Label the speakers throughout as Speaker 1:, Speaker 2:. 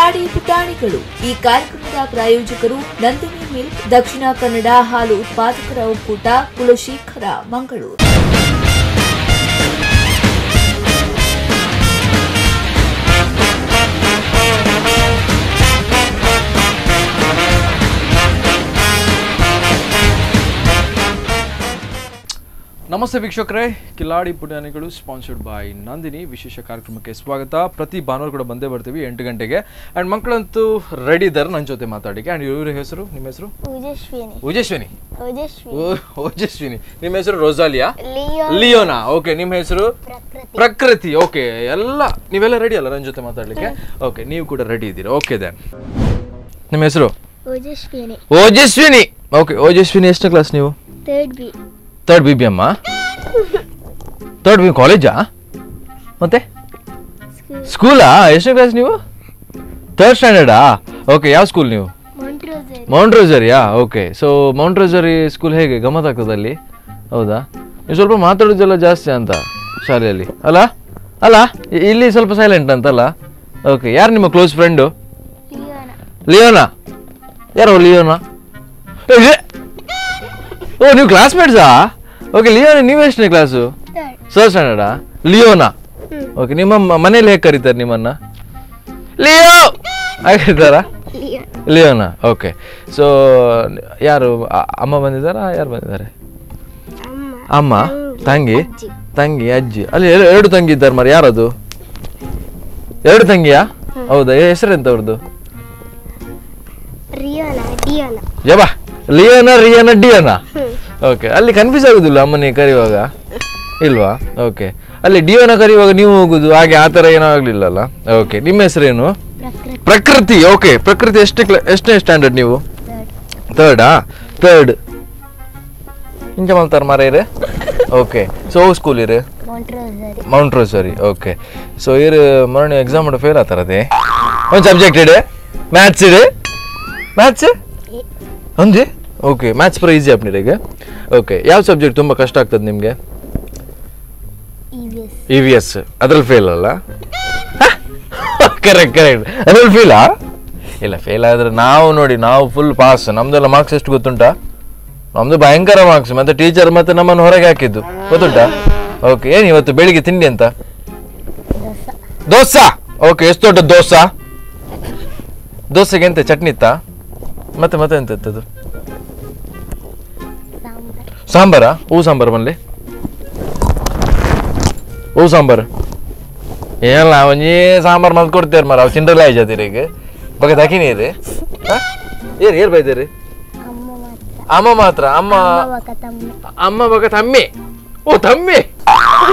Speaker 1: ಕಿಲಾಡಿ ಪುಟಾಣಿಗಳು ಈ ಕಾರ್ಯಕ್ರಮದ ಪ್ರಾಯೋಜಕರು ನಂದಿನಿ ಮಿಲ್ಕ್, ದಕ್ಷಿಣ ಕನ್ನಡ ಹಾಲು ಉತ್ಪಾದಕರ ಒಕ್ಕೂಟ, ಕುಲಶೇಖರ, ಮಂಗಳೂರು.
Speaker 2: ನಮಸ್ತೆ ವೀಕ್ಷಕರೇ, ಕಿಲಾಡಿ ಪುಟಾಣಿಗಳು ಸ್ಪಾನ್ಸರ್ಡ್ ಬೈ ನಂದಿನಿ ವಿಶೇಷ ಕಾರ್ಯಕ್ರಮಕ್ಕೆ ಸ್ವಾಗತ. ಪ್ರತಿ ಭಾನುವಾರ ಕೂಡ ಬಂದೇ ಬರ್ತೀವಿ 8 ಗಂಟೆಗೆ. ಆ್ಯಂಡ್ ಮಕ್ಕಳಂತೂ ರೆಡಿ ಇದ್ದಾರೆ ನನ್ನ ಜೊತೆ ಮಾತಾಡಲಿಕ್ಕೆ. ಆ್ಯಂಡ್ ಇವ್ರ ಹೆಸರು, ನಿಮ್ಮ ಹೆಸರು?
Speaker 3: ಓಜಸ್ವಿನಿ.
Speaker 2: ಓಜಸ್ವಿನಿ, ಓಜಸ್ವಿನಿ. ನಿಮ್ಮ ಹೆಸರು? ರೋಸಾಲಿಯಾ, ಲಿಯೋನಾ. ಓಕೆ, ನಿಮ್ಮ ಹೆಸರು? ಪ್ರಕೃತಿ. ಓಕೆ, ಎಲ್ಲ ನೀವೆಲ್ಲ ರೆಡಿ ಅಲ್ಲ ನನ್ನ ಜೊತೆ ಮಾತಾಡಲಿಕ್ಕೆ? ಓಕೆ, ನೀವು ಕೂಡ ರೆಡಿ ಇದ್ದೀರಾ? ಓಕೆ then, ನಿಮ್ಮ ಹೆಸರು?
Speaker 3: ಓಜಸ್ವಿನಿ.
Speaker 2: ಓಜಸ್ವಿನಿ, ಓಕೆ. ಓಜಸ್ವಿನಿ, ಎಷ್ಟು ಕ್ಲಾಸ್ ನೀವು?
Speaker 3: Third B.
Speaker 2: Third B B ಅಮ್ಮ? ಥರ್ಡ್ ಬಿ ಕಾಲೇಜಾ? ಮತ್ತೆ ಸ್ಕೂಲಾ? ಎಷ್ಟನೇ ಕ್ಲಾಸ್ ನೀವು? ಥರ್ಡ್ ಸ್ಟ್ಯಾಂಡರ್ಡಾ? ಓಕೆ, ಯಾವ ಸ್ಕೂಲ್ ನೀವು? ಮೌಂಟ್ ರೋಸರಿಯಾ? Okay, so Mount Rosary school ಹೇಗೆ ಗಮ್ಮತ್ತಾಗ್ತದೆ ಅಲ್ಲಿ? ಹೌದಾ? ನೀವು ಸ್ವಲ್ಪ ಮಾತಾಡೋದೆಲ್ಲ ಜಾಸ್ತಿ ಅಂತ ಶಾಲೆಯಲ್ಲಿ ಅಲ್ಲ? ಅಲ್ಲ, ಇಲ್ಲಿ ಸ್ವಲ್ಪ ಸೈಲೆಂಟ್ ಅಂತಲ್ಲ? ಓಕೆ, ಯಾರು ನಿಮ್ಮ ಕ್ಲೋಸ್ ಫ್ರೆಂಡು? ಲಿಯೋನಾ. ಯಾರು ಲಿಯೋನಾ? ಓ, ನೀವು ಕ್ಲಾಸ್ಮೇಟ್ಸಾ? ಓಕೆ, ಲಿಯೋನಾ, ನೀವು ಎಷ್ಟನೇ ಕ್ಲಾಸು? ಥರ್ಡ್ ಸ್ಟ್ಯಾಂಡರ್ಡಾ? ಲಿಯೋನಾ. ಓಕೆ, ನಿಮ್ಮ ಮನೇಲಿ ಹೇಗೆ ಕರೀತಾರೆ ನಿಮ್ಮನ್ನ? ಲಿಯೋ ಹಾಗೆ ಕರೀತಾರಾ? ಲಿಯೋನಾ. ಓಕೆ, ಸೊ ಯಾರು ಅಮ್ಮ ಬಂದಿದ್ದಾರಾ? ಯಾರು ಬಂದಿದ್ದಾರೆ? ಅಮ್ಮ, ತಂಗಿ, ತಂಗಿ, ಅಜ್ಜಿ. ಅಲ್ಲಿ ಎರಡು ತಂಗಿ ಇದ್ದಾರೆ ಮರ, ಯಾರದು? ಎರಡು ತಂಗಿಯಾ? ಹೌದಾ? ಹೆಸರೆಂತ ಅವ್ರದ್ದು? ಯಬಾ, ಲಿಯೋನಾ, ರಿಯೋನಾ, ಡಿಯೋನಾ. ಓಕೆ, ಅಲ್ಲಿ ಕನ್ಫ್ಯೂಸ್ ಆಗುದಿಲ್ಲ ಅಮ್ಮನಿಗೆ ಕರೆಯುವಾಗ? ಇಲ್ವಾ? ಓಕೆ, ಅಲ್ಲಿ ಡಿಯೋನ ಕರೆಯುವಾಗ ನೀವು ಹೋಗುದು ಹಾಗೆ ಆ ಥರ ಏನೋ ಆಗ್ಲಿಲ್ಲಲ್ಲ? ಓಕೆ, ನಿಮ್ಮ ಹೆಸರೇನು? ಪ್ರಕೃತಿ. ಓಕೆ, ಪ್ರಕೃತಿ, ಎಷ್ಟನೇ ಸ್ಟ್ಯಾಂಡರ್ಡ್ ನೀವು? ಥರ್ಡಾ? ಥರ್ಡ್ ಇಂಚ ಮಾಡ್ತಾರೆ ಮಾರ ಇರು. ಓಕೆ, ಸೊ ಸ್ಕೂಲ್ ಇರು? Mount rosary. ಓಕೆ, ಸೊ ಇರು ಮರಣ ಎಕ್ಸಾಮ್ ಮಾಡಿ ಫೇಲ್ ಆತಾರದೆ ಒಂದು ಸಬ್ಜೆಕ್ಟ್ ಇದೆ, ಮ್ಯಾಥ್ಸ್ ಇದೆ. ಮ್ಯಾಥ್ಸ್ ಒಂದೇ? ಓಕೆ, ಮ್ಯಾಥ್ಸ್ ಪೂರ ಈಸಿ ಆಪ್ನಿರಿಗೆ. ಓಕೆ, ಯಾವ ಸಬ್ಜೆಕ್ಟ್ ತುಂಬ ಕಷ್ಟ ಆಗ್ತದೆ ನಿಮಗೆ? ಇ ವಿ ಎಸ್. ಅದ್ರಲ್ಲಿ ಫೇಲ್ ಅಲ್ಲ? ಕರೆಕ್ಟ್ ಕರೆಕ್ಟ್, ಅದ್ರಲ್ಲಿ ಫೇಲಾ? ಇಲ್ಲ, ಫೇಲ್ ಆದರೆ ನಾವು ನೋಡಿ, ನಾವು ಫುಲ್ ಪಾಸ್. ನಮ್ಮದೆಲ್ಲ ಮಾರ್ಕ್ಸ್ ಎಷ್ಟು ಗೊತ್ತುಂಟಾ? ನಮ್ಮದು ಭಯಂಕರ ಮಾರ್ಕ್ಸ್. ಮತ್ತು ಟೀಚರ್ ಮತ್ತೆ ನಮ್ಮನ್ನು ಹೊರಗೆ ಹಾಕಿದ್ದು ಗೊತ್ತುಂಟಾ? ಓಕೆ, ಏನು ಇವತ್ತು ಬೆಳಿಗ್ಗೆ ತಿಂಡಿ ಅಂತ? ದೋಸಾ. ಓಕೆ, ಎಷ್ಟು ದೊಡ್ಡ ದೋಸಾ? ದೋಸೆಗೆ ಎಂತ ಚಟ್ನಿ ಇತ್ತಾ? ಮತ್ತೆ ಮತ್ತೆ ಎಂತ ಇತ್ತದು? ಸಾಂಬಾರಾ? ಹೂ ಸಾಂಬಾರು ಬನ್ಲಿ. ಹೂ ಸಾಂಬಾರು ಏನಲ್ಲ, ಒಂಜಿ ಸಾಂಬಾರು ಮಲ್ತ್ ಕೊಡ್ತೇವೆ ಮಾರ, ಅವು ಚಿಂಡ್ರಲ್ಲ ಆಯ್ಜಾತೀರಿ ಈಗ ಬಗೆ ದಕಿನಿ ರೀ. ಏರು ಏರು ಬೈತೀರಿ? ಅಮ್ಮ ಮಾತ್ರ. ಅಮ್ಮ, ಅಮ್ಮ ಬಗ ತಮ್ಮಿ. ಓ ತಮ್ಮಿ,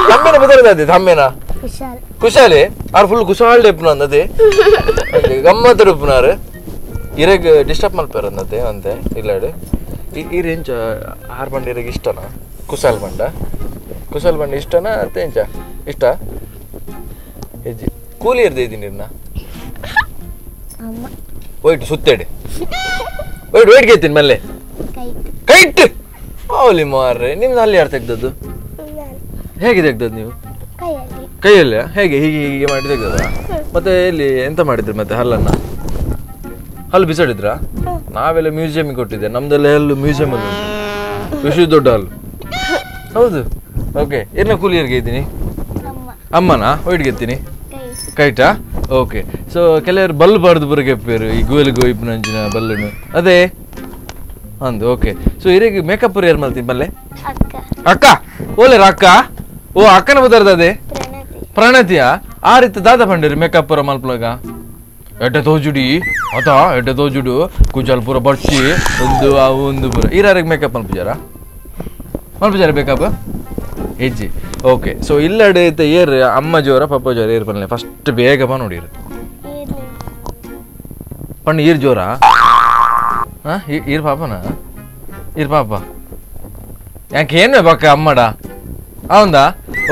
Speaker 2: ತಮ್ಮಿನ ಬದಲದೆ ತಮ್ಮಿನ ಕುಶಾಲಿ. ಆರು ಫುಲ್ ಕುಶಾಲ್ ಡೆಪ್ನ ಅಂದದೆ, ಗಮ್ಮತ್ತು ಉಪ್ಪುನಾರು. ಇರಗ್ ಡಿಸ್ಟರ್ಬ್ ಮಲ್ಪೇರ ಅಂದತೆ ಅಂತೆ ಇಲ್ಲಾಡು. ಈ ರೇಂಜ್ ಆರು ಬಂಡ ಇರಗ್ ಇಷ್ಟನಾ? ಕುಶಾಲ್ ಬಂಡ, ಕುಶಾಲ್ ಬಂಡ ಇಷ್ಟನಾ? ಅತ್ತೆ ಎಂಚ ಇಷ್ಟ? ಹೆಜ್ಜೆ ಕೂಲಿ ಇರ್ದೆ ಇದ್ದೀನಿ ಇರ್ನ ವೈಟ್ ಸುತ್ತೇಡಿ. ವೈಟ್ ವೈಟ್ ಕೇಳ್ತೀನಿ ಮಲ್ಲೆ ಕೈಟ್. ಅವಲಿ ಮಾರ್ರೆ, ನಿಮ್ದು ಅಲ್ಲಿ ಯಾರು ತೆಗ್ದದ್ದು? ಹೇಗೆ ತೆಗ್ದದ್ದು ನೀವು? ಕೈಯಲ್ಲಿ ಹೇಗೆ ಹೀಗೆ ಹೀಗೆ ಮಾಡಿ ತೆಗ್ದದ? ಮತ್ತೆ ಇಲ್ಲಿ ಎಂತ ಮಾಡಿದ್ರಿ ಮತ್ತೆ ಹಲ್ಲನ್ನ? ಹಲ್ಲು ಬಿಸಾಡಿದ್ರಾ? ನಾವೆಲ್ಲ ಮ್ಯೂಸಿಯಮ್ಗೆ ಕೊಟ್ಟಿದ್ದೆ, ನಮ್ದೆಲ್ಲ ಹಲ್ಲು ಮ್ಯೂಸಿಯಂ ಅಲ್ಲಿ ಉಂಟು, ವಿಶ್ವ ದೊಡ್ಡ ಹಲ್ಲು. ಹೌದು. ಓಕೆ, ಎಲ್ಲ ಕೂಲಿಯರಿಗೆ ಇದ್ದೀನಿ? ಅಮ್ಮನಾ? ವೈಟ್ಗೆ ಎತ್ತೀನಿ ಕೈಟಾ? ಓಕೆ, ಸೊ ಕೆಲವರು ಬಲ್ಲು ಬಾರ್ದು ಬುರಗೆಪ್ಪೇರು, ಈ ಗುವೆಲ್ ಗೋಯಿಪ್ನಂಚಿನ ಬಲ್ಲನ್ನು ಅದೇ ಅಂದು. ಓಕೆ, ಸೊ ಇರಿಗೆ ಮೇಕಪ್ ಯಾರು ಮಲ್ತೀನಿ ಬಲ್ಲೆ? ಅಕ್ಕ. ಓಲೇರ ಅಕ್ಕ? ಓ, ಅಕ್ಕನ ಬದರ್ದ ಅದೇ ಪ್ರಣತಿಯಾ? ಆ ರೀತಿ ದಾದ ಪಂಡಿರಿ ಮೇಕಪ್ ಪೂರ ಮಲ್ಪಲಾಗ ಎಡ್ಡೆ ತೋಜುಡಿ ಅತ ಎಡ್ಡೆ ತೋಜುಡು ಕುಜಾಲ್ ಪೂರ ಬರ್ಚಿ ಒಂದು ಆ ಒಂದು ಪೂರ. ಈರಾರಿಗೆ ಮೇಕಪ್ ಮಲ್ಪುಜಾರ? ಮಲ್ಪುಜಾರ ಮೇಕಪ್ ಹೆಜ್ಜಿ? ಓಕೆ, ಸೊ ಇಲ್ಲಡೆ ಏರ್ ಅಮ್ಮ ಜೋರ ಪಪ್ಪ ಜೋರ ಏರ್ ಪನ್ಲೆ ಫಸ್ಟ್ ಬೇಗ ಬಾ ನೋಡಿರು ಪಣ್ಣು. ಈರ್ ಜೋರ? ಹಾಂ, ಈರ್ ಪಾಪನಾ? ಈರ್ ಪಾಪ ಯಾಕೆ ಏನು ಬಕ್ಕ ಅಮ್ಮಡ ಹೌದಾ?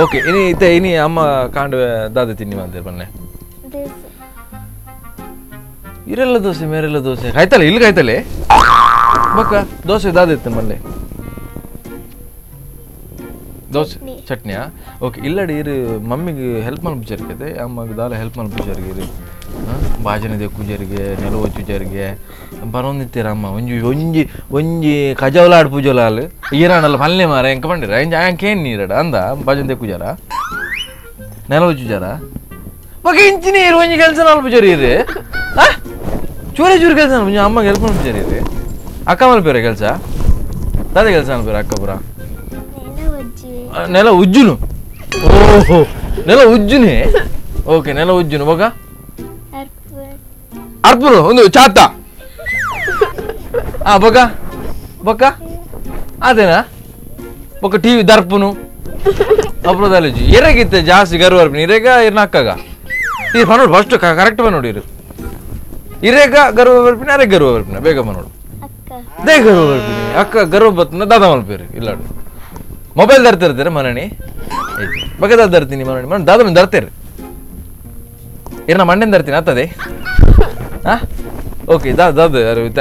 Speaker 2: ಓಕೆ, ಇನಿ ಇತ್ತೆ ಇನಿ ಅಮ್ಮ ಕಾಂಡು ದಾದ ತಿನ್ನಿ ಅಂತೀರಿ ಪನ್ಲೆ? ಇರೆಲ್ಲ ದೋಸೆ ಮೇರೆಲ್ಲ ದೋಸೆ ಕಾಯ್ತಲ್ಲ ಇಲ್ಲಿ ಕಾಯ್ತಲೆ ಬಕ್ಕ ದೋಸೆ ದಾದ ಇತ್ತು ಮಲ್ಲೆ ದೋಸೆ ಚಟ್ನಿಯಾ? ಓಕೆ, ಇಲ್ಲಡಿ ಇರು ಮಮ್ಮಿಗೆ ಹೆಲ್ಪ್ ಮಲ್ಪುಜಾರಿಗೆ ಅಮ್ಮಗೆ ದಾಲ ಹೆಲ್ಪ್ ಮಲ್ಪುಜಾರಿಗೆ ಇರು. ಭಾಜನೆ ದೆಕ್ಕುಜರಿಗೆ ನೆಲ ಒಚ್ಚುಜರಿಗೆ ಬರೋಂದಿತ್ತೀರ ಅಮ್ಮ ಒಂಜಿ ಒಂಜಿ ಒಂಜಿ ಕಜವಲಾಡ್ ಪೂಜಲಾಲ್ ಈರಾಣಲ್ಲ ಪಲ್ಲೆ ಮಾರ ಎಂಕ ಪಂಡಿರ ಕೇನ್ ನೀರಡ ಅಂದ ಭಾಜನೆ ದೆಕ್ಕುಜಾರ ನೆಲ ಒಚ್ಚುಜಾರ ಬೊಕ ಇಂಚಿನ ಇರು ಒಂಜಿ ಕೆಲಸ ಮಲ್ಪುಜಾರಿ ಇರು ಚೂರೇ ಚೂರು ಕೆಲಸ ಒಂಜಿ ಅಮ್ಮ ಹೆಲ್ಪ್ ಮಲ್ಪುಜಾರಿ ಇರು ಅಕ್ಕ ಮಲ್ಪೇರ ಕೆಲಸ ದಾದ ಕೆಲಸ ಮಲ್ಪೇರ ಅಕ್ಕ ಪುರ ನೆಲ ಉಜ್ಜುನು ಓಹೋ ನೆಲ ಉಜ್ಜುನೇ ಓಕೆ ನೆಲ ಉಜ್ಜುನು ಬೊಕ ಅರ್ಪುನು ಒಂದು ಚಾತ ಆ ಬೊಕ ಬೊಕ ಅದೇನಾ ಬೊಕ ಟಿವಿ ದರ್ಪುನು ಅಪ್ರೋದಾಲಜಿ ಎರೆಗಿತ್ತೆ ಜಾಸ್ತಿ ಗರ್ವ ಅರ್ಪಿನ ಇರೇಗ ಇರ್ನ ಅಕ್ಕಗ ಈ ಪನೋಡು ಫಸ್ಟ್ ಕರೆಕ್ಟ್ ಪನೋಡು ಇರು ಇರೇಗ ಗರ್ವ ಬರ್ಪಿನ ಅರೆ ಗರ್ವ ಬರ್ಪಿನ ಬೇಗ ಪನೋಡು they ಗರ್ವ ಬರ್ಪಿನಿ ಅಕ್ಕ ಗರ್ವ ಬತ್ತನ ದಾದ ಮಲ್ಪೇರಿ ಇಲ್ಲಾಡು ಮೊಬೈಲ್ ದರ್ತಿರ್ತೀರ ಮನಣಿ ಬಗೆ ದಾದ ದರ್ತೀನಿ ಮನಣಿ ಮನ ದಾದ ದರ್ತೀರಿ ಇರ್ನ ಮಂಡೆನ ದರ್ತೀನಿ ಆತದೆ ಹಾ ಓಕೆ ದಾದ ದಾದ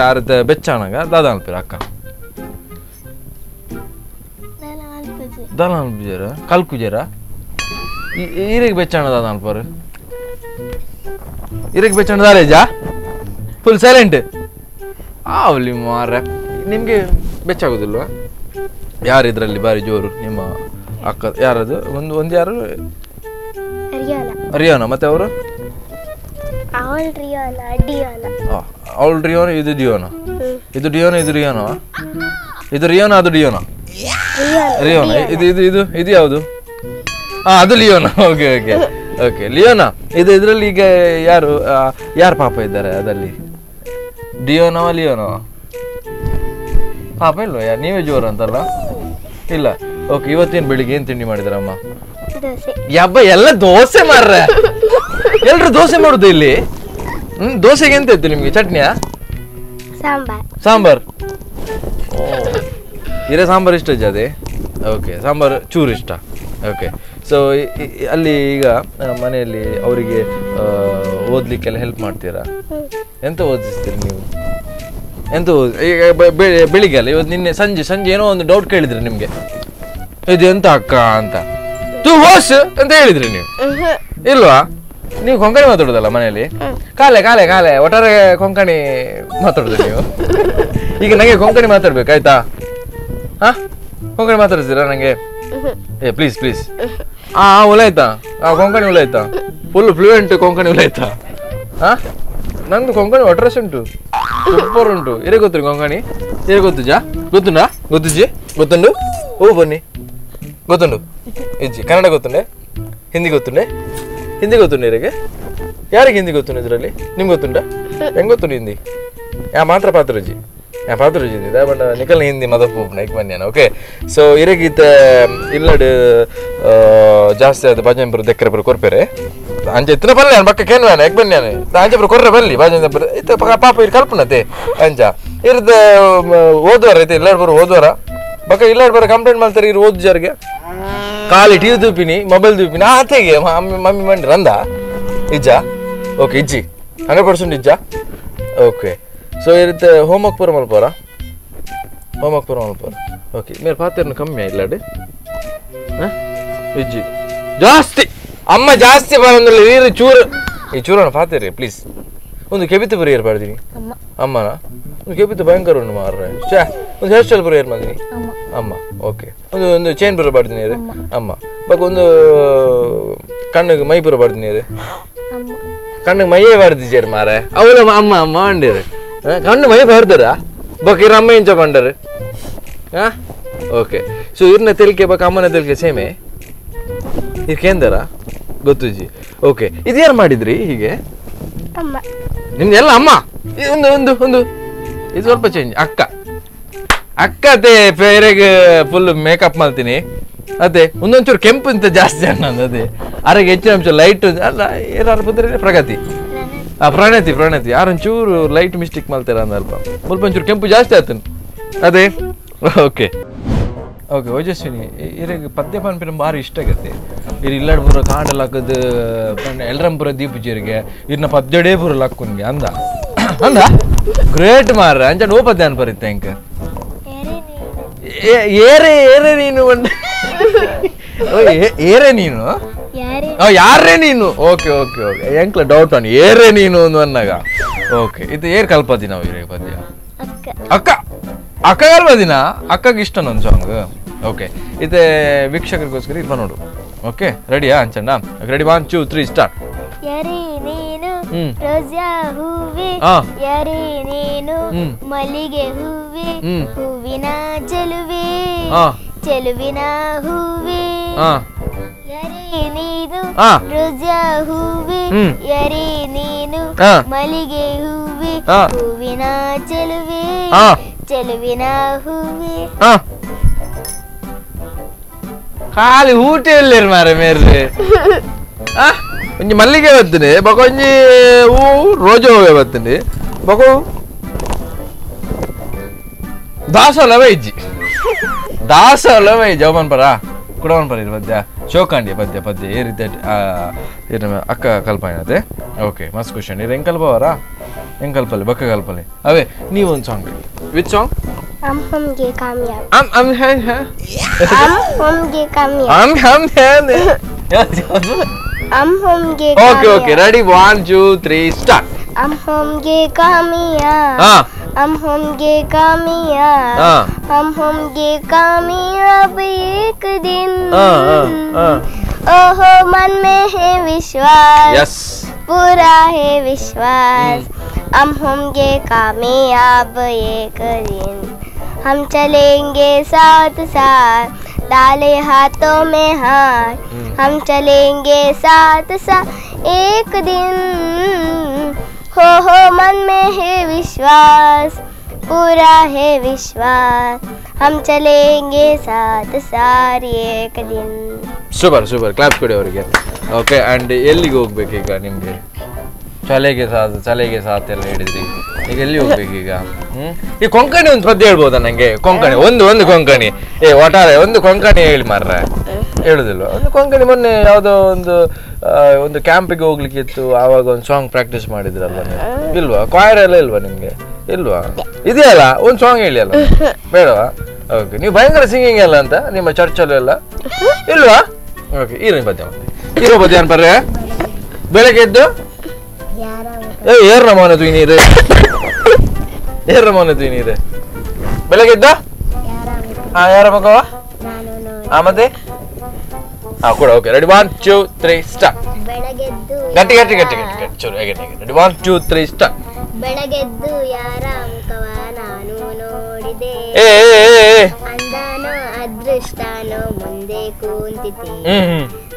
Speaker 2: ಆರು ಬೆಚ್ಚಾಣಗ ದಾದ ಅನ್ಪಿರ ಅಕ್ಕ ದಾದ ಅನ್ಪಿಜಾರ ಕಲ್ಕುಜಾರ ಈರೆಗೆ ಬೆಚ್ಚಾಣ ದಾದ ಅನ್ಪಾರು ಇರಕ್ಕೆ ಬೆಚ್ಚಾಣ ದಾರೇಜಾ ಫುಲ್ ಸೈಲೆಂಟ್ ಆವಲಿ ಮಾರ ನಿಮಗೆ ಬೆಚ್ಚಾಗೋದಿಲ್ವಾ ಯಾರು ಇದರಲ್ಲಿ ಭಾರಿ ಜೋರು ನಿಮ್ಮ ಅಕ್ಕ ಯಾರದು ಒಂದು ಒಂದು ಯಾರು ರಿಯೋನ ಮತ್ತೆ ಅವರು ಅವಳು ರಿಯೋನ ಇದು ಡಿಯೋನ ಇದು ಡಿಯೋನ ಇದು ರಿಯೋನ ಇದು ರಿಯೋನ ಅದು ಡಿಯೋನ ರಿಯೋನ ಇದು ಇದು ಇದು ಇದು ಯಾವುದು ಹಾ ಅದು Leona okay okay okay Leona ಇದು ಇದರಲ್ಲಿ ಈಗ ಯಾರು ಯಾರು ಪಾಪ ಇದ್ದಾರೆ ಅದಲ್ಲಿ ಡಿಯೋನವ ಲಿಯೋನವ ಪಾಪ ಇಲ್ವಾ ಯಾರು ನೀವೇ ಜೋರು ಅಂತಲ್ಲ ಇಲ್ಲ ಓಕೆ ಇವತ್ತೇನು ಬೆಳಿಗ್ಗೆ ಏನು ತಿಂಡಿ ಮಾಡಿದಾರಮ್ಮ ಯಬ್ಬ ಎಲ್ಲ ದೋಸೆ ಮಾರ್ರೆ ಎಲ್ರು ದೋಸೆ ಮಾಡುದು ಇಲ್ಲಿ ದೋಸೆಗೆ ಎಂತ ಇತ್ತು ನಿಮ್ಗೆ ಚಟ್ನಿಯಾ
Speaker 3: ಸಾಂಬಾರ್
Speaker 2: ಸಾಂಬಾರ್ ಇರೇ ಸಾಂಬಾರ್ ಇಷ್ಟ ಅದೇ ಓಕೆ ಸಾಂಬಾರ್ ಚೂರು ಇಷ್ಟ ಓಕೆ ಸೊ ಅಲ್ಲಿ ಈಗ ಮನೆಯಲ್ಲಿ ಅವರಿಗೆ ಓದಲಿಕ್ಕೆಲ್ಲ ಹೆಲ್ಪ್ ಮಾಡ್ತೀರಾ ಎಂತ ಓದಿಸ್ತೀರಿ ನೀವು ಎಂತ ಈಗ ಬೆಳಿಗ್ಗೆ ಅಲ್ಲ ಇವತ್ತು ನಿನ್ನೆ ಸಂಜೆ ಸಂಜೆ ಏನೋ ಒಂದು ಡೌಟ್ ಕೇಳಿದ್ರಿ ನಿಮಗೆ ಇದು ಎಂತ ಅಕ್ಕ ಅಂತ ತೂ ವಾಸ್ ಅಂತ ಹೇಳಿದ್ರಿ ನೀವು ಇಲ್ವಾ ನೀವು ಕೊಂಕಣಿ ಮಾತಾಡೋದಲ್ಲ ಮನೆಯಲ್ಲಿ ಕಾಲೆ ಕಾಲೆ ಕಾಲೆ ಒಟ್ಟಾರೆ ಕೊಂಕಣಿ ಮಾತಾಡೋದು ನೀವು ಈಗ ನನಗೆ ಕೊಂಕಣಿ ಮಾತಾಡ್ಬೇಕು ಆಯ್ತಾ ಹಾ ಕೊಂಕಣಿ ಮಾತಾಡ್ತೀರಾ ನನಗೆ ಏ ಪ್ಲೀಸ್ ಪ್ಲೀಸ್ ಆ ಉಲಾಯ್ತಾ ಆ ಕೊಂಕಣಿ ಉಲಾಯ್ತಾ ಫುಲ್ ಫ್ಲೂಯೆಂಟ್ ಕೊಂಕಣಿ ಉಲಾಯ್ತಾ ಹಾ ನಂದು ಕೊಂಕಣಿ ಒಟ್ರಸ್ ಉಂಟು ಸೂಪರ್ ಉಂಟು ಇರೇ ಗೊತ್ತು ಕೊಂಕಣಿ ಇರೇ ಗೊತ್ತುಜಾ ಗೊತ್ತುಂಡಾ ಗೊತ್ತುಜಿ ಗೊತ್ತುಂಡು ಓ ಬನ್ನಿ ಗೊತ್ತುಂಡು ಇಜ್ಜಿ ಕನ್ನಡ ಗೊತ್ತುಂಡೆ ಹಿಂದಿ ಗೊತ್ತುಂಡೆ ಹಿಂದಿ ಗೊತ್ತುಂಡು ಇರಗೆ ಯಾರಿಗೆ ಹಿಂದಿ ಗೊತ್ತುಂಡು ಇದರಲ್ಲಿ ನಿಮ್ಗೆ ಗೊತ್ತುಂಟಾ ಹೆಂಗೆ ಗೊತ್ತುಂಡು ಹಿಂದಿ ಯಾ ಮಾತ್ರ ಪಾತ್ರಜಿ ಯಾ ಪಾತ್ರಜಿ ಹಿಂದಿ ಬಟ್ ನಿಕಲ್ ಹಿಂದಿ ಮದಪ್ಪು ನೈಕ್ ಬನ್ನಿ ಓಕೆ ಸೊ ಇರಗೀತ ಇಲ್ಲಡು ಜಾಸ್ತಿ ಅದು ಬಾಜಂಪುರ ದೆಕ್ಕರೆ ಪುರ ಕೊರ್ಪೇರೆ ಅಂಚೆ ಇತ್ತಿನ ಬಲ್ಲೆ ನಾನು ಪಕ್ಕ ಕೇನ್ವಾನ ಎಗ್ ಬನ್ನಿ ಅಂಚೆ ಪುರ ಕೊರ್ರೆ ಬಲ್ಲಿ ಬಾಜಂಪುರ ಇತ್ತ ಪಾಪ ಇರು ಕಲ್ಪನತೆ ಅಂಚ ಇರ್ದ ಓದುವಾರ ಐತೆ ಇಲ್ಲಾಡ್ ಬರೋ ಓದುವಾರ ಬಕ್ಕ ಇಲ್ಲಾಡ್ ಬರೋ ಕಂಪ್ಲೇಂಟ್ ಮಾಡ್ತಾರೆ ಇರು ಓದು ಜಾರಿಗೆ ಖಾಲಿ ಟಿವಿ ದೂಪಿನಿ ಮೊಬೈಲ್ ದೂಪಿನಿ ಆತೆಗೆ ಮಮ್ಮಿ ಮಮ್ಮಿ ಮಂಡಿ ರಂದ ಇಜ್ಜಾ ಓಕೆ ಇಜ್ಜಿ 100% ಇಜ್ಜಾ ಓಕೆ ಸೊ ಇರುತ್ತೆ ಹೋಮ್ವರ್ಕ್ ಪೂರ ಮಲ್ಪೋರ ಹೋಮ್ವರ್ಕ್ ಪೂರ ಮಲ್ಪೋರ ಓಕೆ ಮೇರೆ ಪಾತ್ರನ ಕಮ್ಮಿ ಇಲ್ಲಾಡಿ ಹಾಂ ಇಜ್ಜಿ ಜಾಸ್ತಿ ಅಮ್ಮ ಜಾಸ್ತಿ ಬರಂದಿಲ್ಲ ನೀರು ಚೂರು ಈ ಚೂರಣ ಪಾತಿರಿ ಪ್ಲೀಸ್ ಒಂದು ಕೆಬಿತು ಬರೀ ಏರ್ಪಾಡ್ತೀನಿ ಅಮ್ಮನ ಒಂದು ಕೆಬಿತು ಭಯಂಕರ ಉಂಟು ಮಾರ್ರೆ ಛೇ ಒಂದು ಹೇರ್ ಸ್ಟೈಲ್ ಬರೋ ಏರ್ ಮಾಡ್ತೀನಿ ಅಮ್ಮ ಓಕೆ ಒಂದು ಒಂದು ಚೈನ್ ಬರೋ ಪಾಡ್ತೀನಿ ರೀ ಅಮ್ಮ ಬಕ್ ಒಂದು ಕಣ್ಣಿಗೆ ಮೈ ಪೂರ ಪಾಡ್ತೀನಿ ರೀ ಕಣ್ಣಿಗೆ ಮೈಯೇ ಪಾಡ್ತಿದ್ದೀರಿ ಮಾರೆ ಅವಳು ಅಮ್ಮ ಅಮ್ಮ ಅಂಡಿರಿ ಕಣ್ಣು ಮೈ ಪಾಡ್ತಾರ ಬಕ್ ಇರ ಅಮ್ಮ ಇಂಚ ಪಂಡರು ಹಾಂ ಓಕೆ ಸೊ ಇರ್ನ ತೆಲಿಕೆ ಬಕ್ ಅಮ್ಮನ ತೆಲಿಕೆ ಸೇಮೆ ಇದು ಕೇಂದ್ರ ಗೊತ್ತುಜಿ ಓಕೆ ಇದು ಯಾರು ಮಾಡಿದ್ರಿ ಹೀಗೆ
Speaker 3: ಅಮ್ಮ
Speaker 2: ನಿಮ್ದು ಎಲ್ಲ ಅಮ್ಮ ಒಂದು ಒಂದು ಒಂದು ಇದು ಸ್ವಲ್ಪ ಚೇಂಜ್ ಅಕ್ಕ ಅಕ್ಕ ಅದೇ ಬೇರೆಗೆ ಫುಲ್ ಮೇಕಪ್ ಮಾಡ್ತೀನಿ ಅದೇ ಒಂದೊಂಚೂರು ಕೆಂಪು ಅಂತ ಜಾಸ್ತಿ ಅನ್ನೋದು ಅದೇ ಅರೆಗೆ ಹೆಚ್ಚಿನ ಅಂಶ ಲೈಟ್ ಅಲ್ಲ ಯಾರು ಬಂದ್ರೆ ಪ್ರಗತಿ ಆ ಪ್ರಣತಿ ಪ್ರಣತಿ ಯಾರೊಂಚೂರು ಲೈಟ್ ಮಿಸ್ಟೇಕ್ ಮಾಡ್ತೀರ ಅಂದ ಅಲ್ಪ ಸ್ವಲ್ಪ ಒಂಚೂರು ಕೆಂಪು ಜಾಸ್ತಿ ಆಯ್ತು ಅದೇ ಓಕೆ ಓಕೆ ಓಜಸ್ವಿನಿ ಇರಗೆ ಪದ್ಯ ಪನ್ಪಿನ ಭಾರಿ ಇಷ್ಟ ಆಗತ್ತೆ ಇರು ಇಲ್ಲಾಡ್ ಪೂರ ಕಾಂಡಲ್ ಹಾಕೋದು ಎಲ್ರಂಪುರ ದೀಪುಜೀರಿಗೆ ಇರ್ನ ಪದ್ಯಡೇ ಪೂರ ಲಕ್ಕುನ್ಗೆ ಅಂದ ಅಂದ ಗ್ರೇಟ್ ಮಾರ್ರೆ ಅಂಚ ನೋ ಪದ್ಯ ಅನ್ಪರಿತ್ತೆ ಅಂಕ ಏರೆ ಏರೆ ನೀನು ಏರೆ ನೀನು ಯಾರೇ ನೀನು? Okay okay okay, ಎಂಕ್ಲ doubt ಅನ್ ಏರೇ ನೀನು ಅಂದಾಗ. ಓಕೆ, ಇದು ಏರ್ ಕಲ್ಪದಿ ನಾವು ಇರೇ ಪದ್ಯ? ಅಕ್ಕ. ಅಕ್ಕ ಕಲ್ಪದಿನ? ಅಕ್ಕಗೆ ಇಷ್ಟ ಒಂದು ಸಾಂಗ್. ಓಕೆ, ಇದು ವೀಕ್ಷಕರಿಗೋಸ್ಕರ ಇದು ನೋಡು. ಓಕೆ, ರೆಡಿಯಾ ಅಂಚಣ್ಣ? Ready, 1 2 3 start.
Speaker 3: ಯಾರೇ ನೀನು ರೋಜಾ ಹೂವೆ, ಯಾರೇ ನೀನು ಮಲ್ಲಿಗೆ ಹೂವೆ, ಹೂವಿನ ಚೆಲುವೆ, ಚೆಲುವಿನ ಹೂವೆ, ಯಾರೇ ನೀನು ರೋಜಾ ಹೂವೆ, ಯಾರೇ ನೀನು ಮಲ್ಲಿಗೆ ಹೂವೆ, ಹೂವಿನ ಚೆಲುವೆ, ಚೆಲುವಿನ ಹೂವೆ.
Speaker 2: ಖಾಲಿ ಊಟ ಇಲ್ಲ ಮಾರೆ ಮೇರೆ. ಒಂಜಿ ಮಲ್ಲಿಗೆ ಬರ್ತದೆ, ಬೊಕ ಒಂಜಿ ಹೂ ರೋಜಾ ಹೂವೆ ಬರ್ತದೆ, ಬೊಕ ದಾಸೋಲವೇ ಇಜ್ಜಿ, ದಾಸೋಲವೇ ಇಜ್ಜಿ. ಅವನ್ ಪರ ಕುಡವನ್ ಪರ ಇದು ಪದ್ಯ ಶೋಕಾಂಡಿ ಪದ್ಯ ಪದ್ಯ ಏ ರೀತಿ ಅಕ್ಕ ಕಲ್ಪನತೆ. ಓಕೆ, ಮಸ್ತ್ ಕ್ವಶನ್. ಇದು ಹೆಂಗ್ ಕಲ್ಪವರಾ? ಹೆಂಗ್ ಕಲ್ಪಲ್ಲಿ ಬಕ್ಕ ಕಲ್ಪಲ್ಲಿ ಅವೇ. ನೀವೊಂದು song, which song?
Speaker 3: हम होंगे कामयाब,
Speaker 2: हम हम हैं हैं
Speaker 3: हम होंगे कामयाब,
Speaker 2: हम हम हैं
Speaker 3: हम होंगे.
Speaker 2: Okay okay, ready, 1 2 3 start.
Speaker 3: हम होंगे कामयाब, हम होंगे कामयाब, हम होंगे कामयाब एक दिन. ओहो मन में है विश्वास,
Speaker 2: यस
Speaker 3: पूरा है विश्वास, हम होंगे कामयाब एक दिन. हम चलेंगे साथ साथ, डाले हाथों में हाथ, हम चलेंगे साथ साथ एक दिन. हो हो मन में है विश्वास, पूरा है विश्वास, हम चलेंगे साथ साथ एक दिन.
Speaker 2: Super super, claps ಕೊಡಿ ಅವರಿಗೆ. ಓಕೆ, ಆ್ಯಂಡ್ ಎಲ್ಲಿಗೆ ಹೋಗ್ಬೇಕು ಈಗ ನಿಮಗೆ? ಚಲೆಗೆ ಸಾಥ್, ಚಲೆಗೆ ಸಾಥ್ ಎಲ್ಲ ಹೇಳಿದ್ರಿ, ಈಗ ಎಲ್ಲಿ ಹೋಗ್ಬೇಕು ಈಗ? ಈ ಕೊಂಕಣಿ ಒಂದು ಪದ್ಯ ಹೇಳ್ಬೋದಾ ನಂಗೆ? ಕೊಂಕಣಿ ಒಂದು ಒಂದು ಕೊಂಕಣಿ, ಏ ಒಟ್ಟಾರೆ ಒಂದು ಕೊಂಕಣಿ ಹೇಳಿ ಮಾರ್ರೆ. ಹೇಳುದಿಲ್ವ ಒಂದು ಕೊಂಕಣಿ? ಮೊನ್ನೆ ಯಾವುದೋ ಒಂದು ಒಂದು ಕ್ಯಾಂಪಿಗೆ ಹೋಗ್ಲಿಕ್ಕೆ ಇತ್ತು, ಆವಾಗ ಒಂದು ಸಾಂಗ್ ಪ್ರಾಕ್ಟೀಸ್ ಮಾಡಿದ್ರಲ್ವ ನೀವು? ಇಲ್ವಾ? ಕ್ವಾಯರ್ ಎಲ್ಲ ಇಲ್ವಾ ನಿಮ್ಗೆ? ಇಲ್ವಾ? ಇದೆಯಲ್ಲ ಒಂದು ಸಾಂಗ್ ಹೇಳಿ ಅಲ್ಲ, ಬೇಡವಾ? ಓಕೆ, ನೀವು ಭಯಂಕರ ಸಿಂಗಿಂಗ್ ಅಲ್ಲ ಅಂತ ನಿಮ್ಮ ಚರ್ಚಲ್ಲೆಲ್ಲ ಇಲ್ವಾ? ಓಕೆ, ಇರೋ ಪದ್ಯ ಇರೋ ಪದ್ಯ ಅನ್ಪರ್ರೆ. ಬೆಳಗ್ಗೆ ಎದ್ದು ಏ ಏರ್ ರಮಾನ ನೀರು, ಏರ್ ರಮಾನ ನೀರು. ಬೆಳಗ್ಗೆ ಎದ್ದ ಯಾರ ಮಗವ? ಮತ್ತೆ ಕೂಡ okay, ready, 1 2 3 start. ಗಟ್ಟಿ ಗಟ್ಟಿ ಗಟ್ಟಿ ಗಟ್ಟಿ ಗಟ್ಟಿ ಚೂರು ಹೇಗೆ ಹೇಗೆ. Ready, 1 2 3 start.
Speaker 3: ಬೆಳಗೆದ್ದು ಯಾರ ಮುಖವ ನಾನು ನೋಡಿದೆ, ಅಂದಾನೋ ಅದೃಷ್ಟಾನೋ ಮುಂದೆ ಕೂಂತಿದ್ದೆ,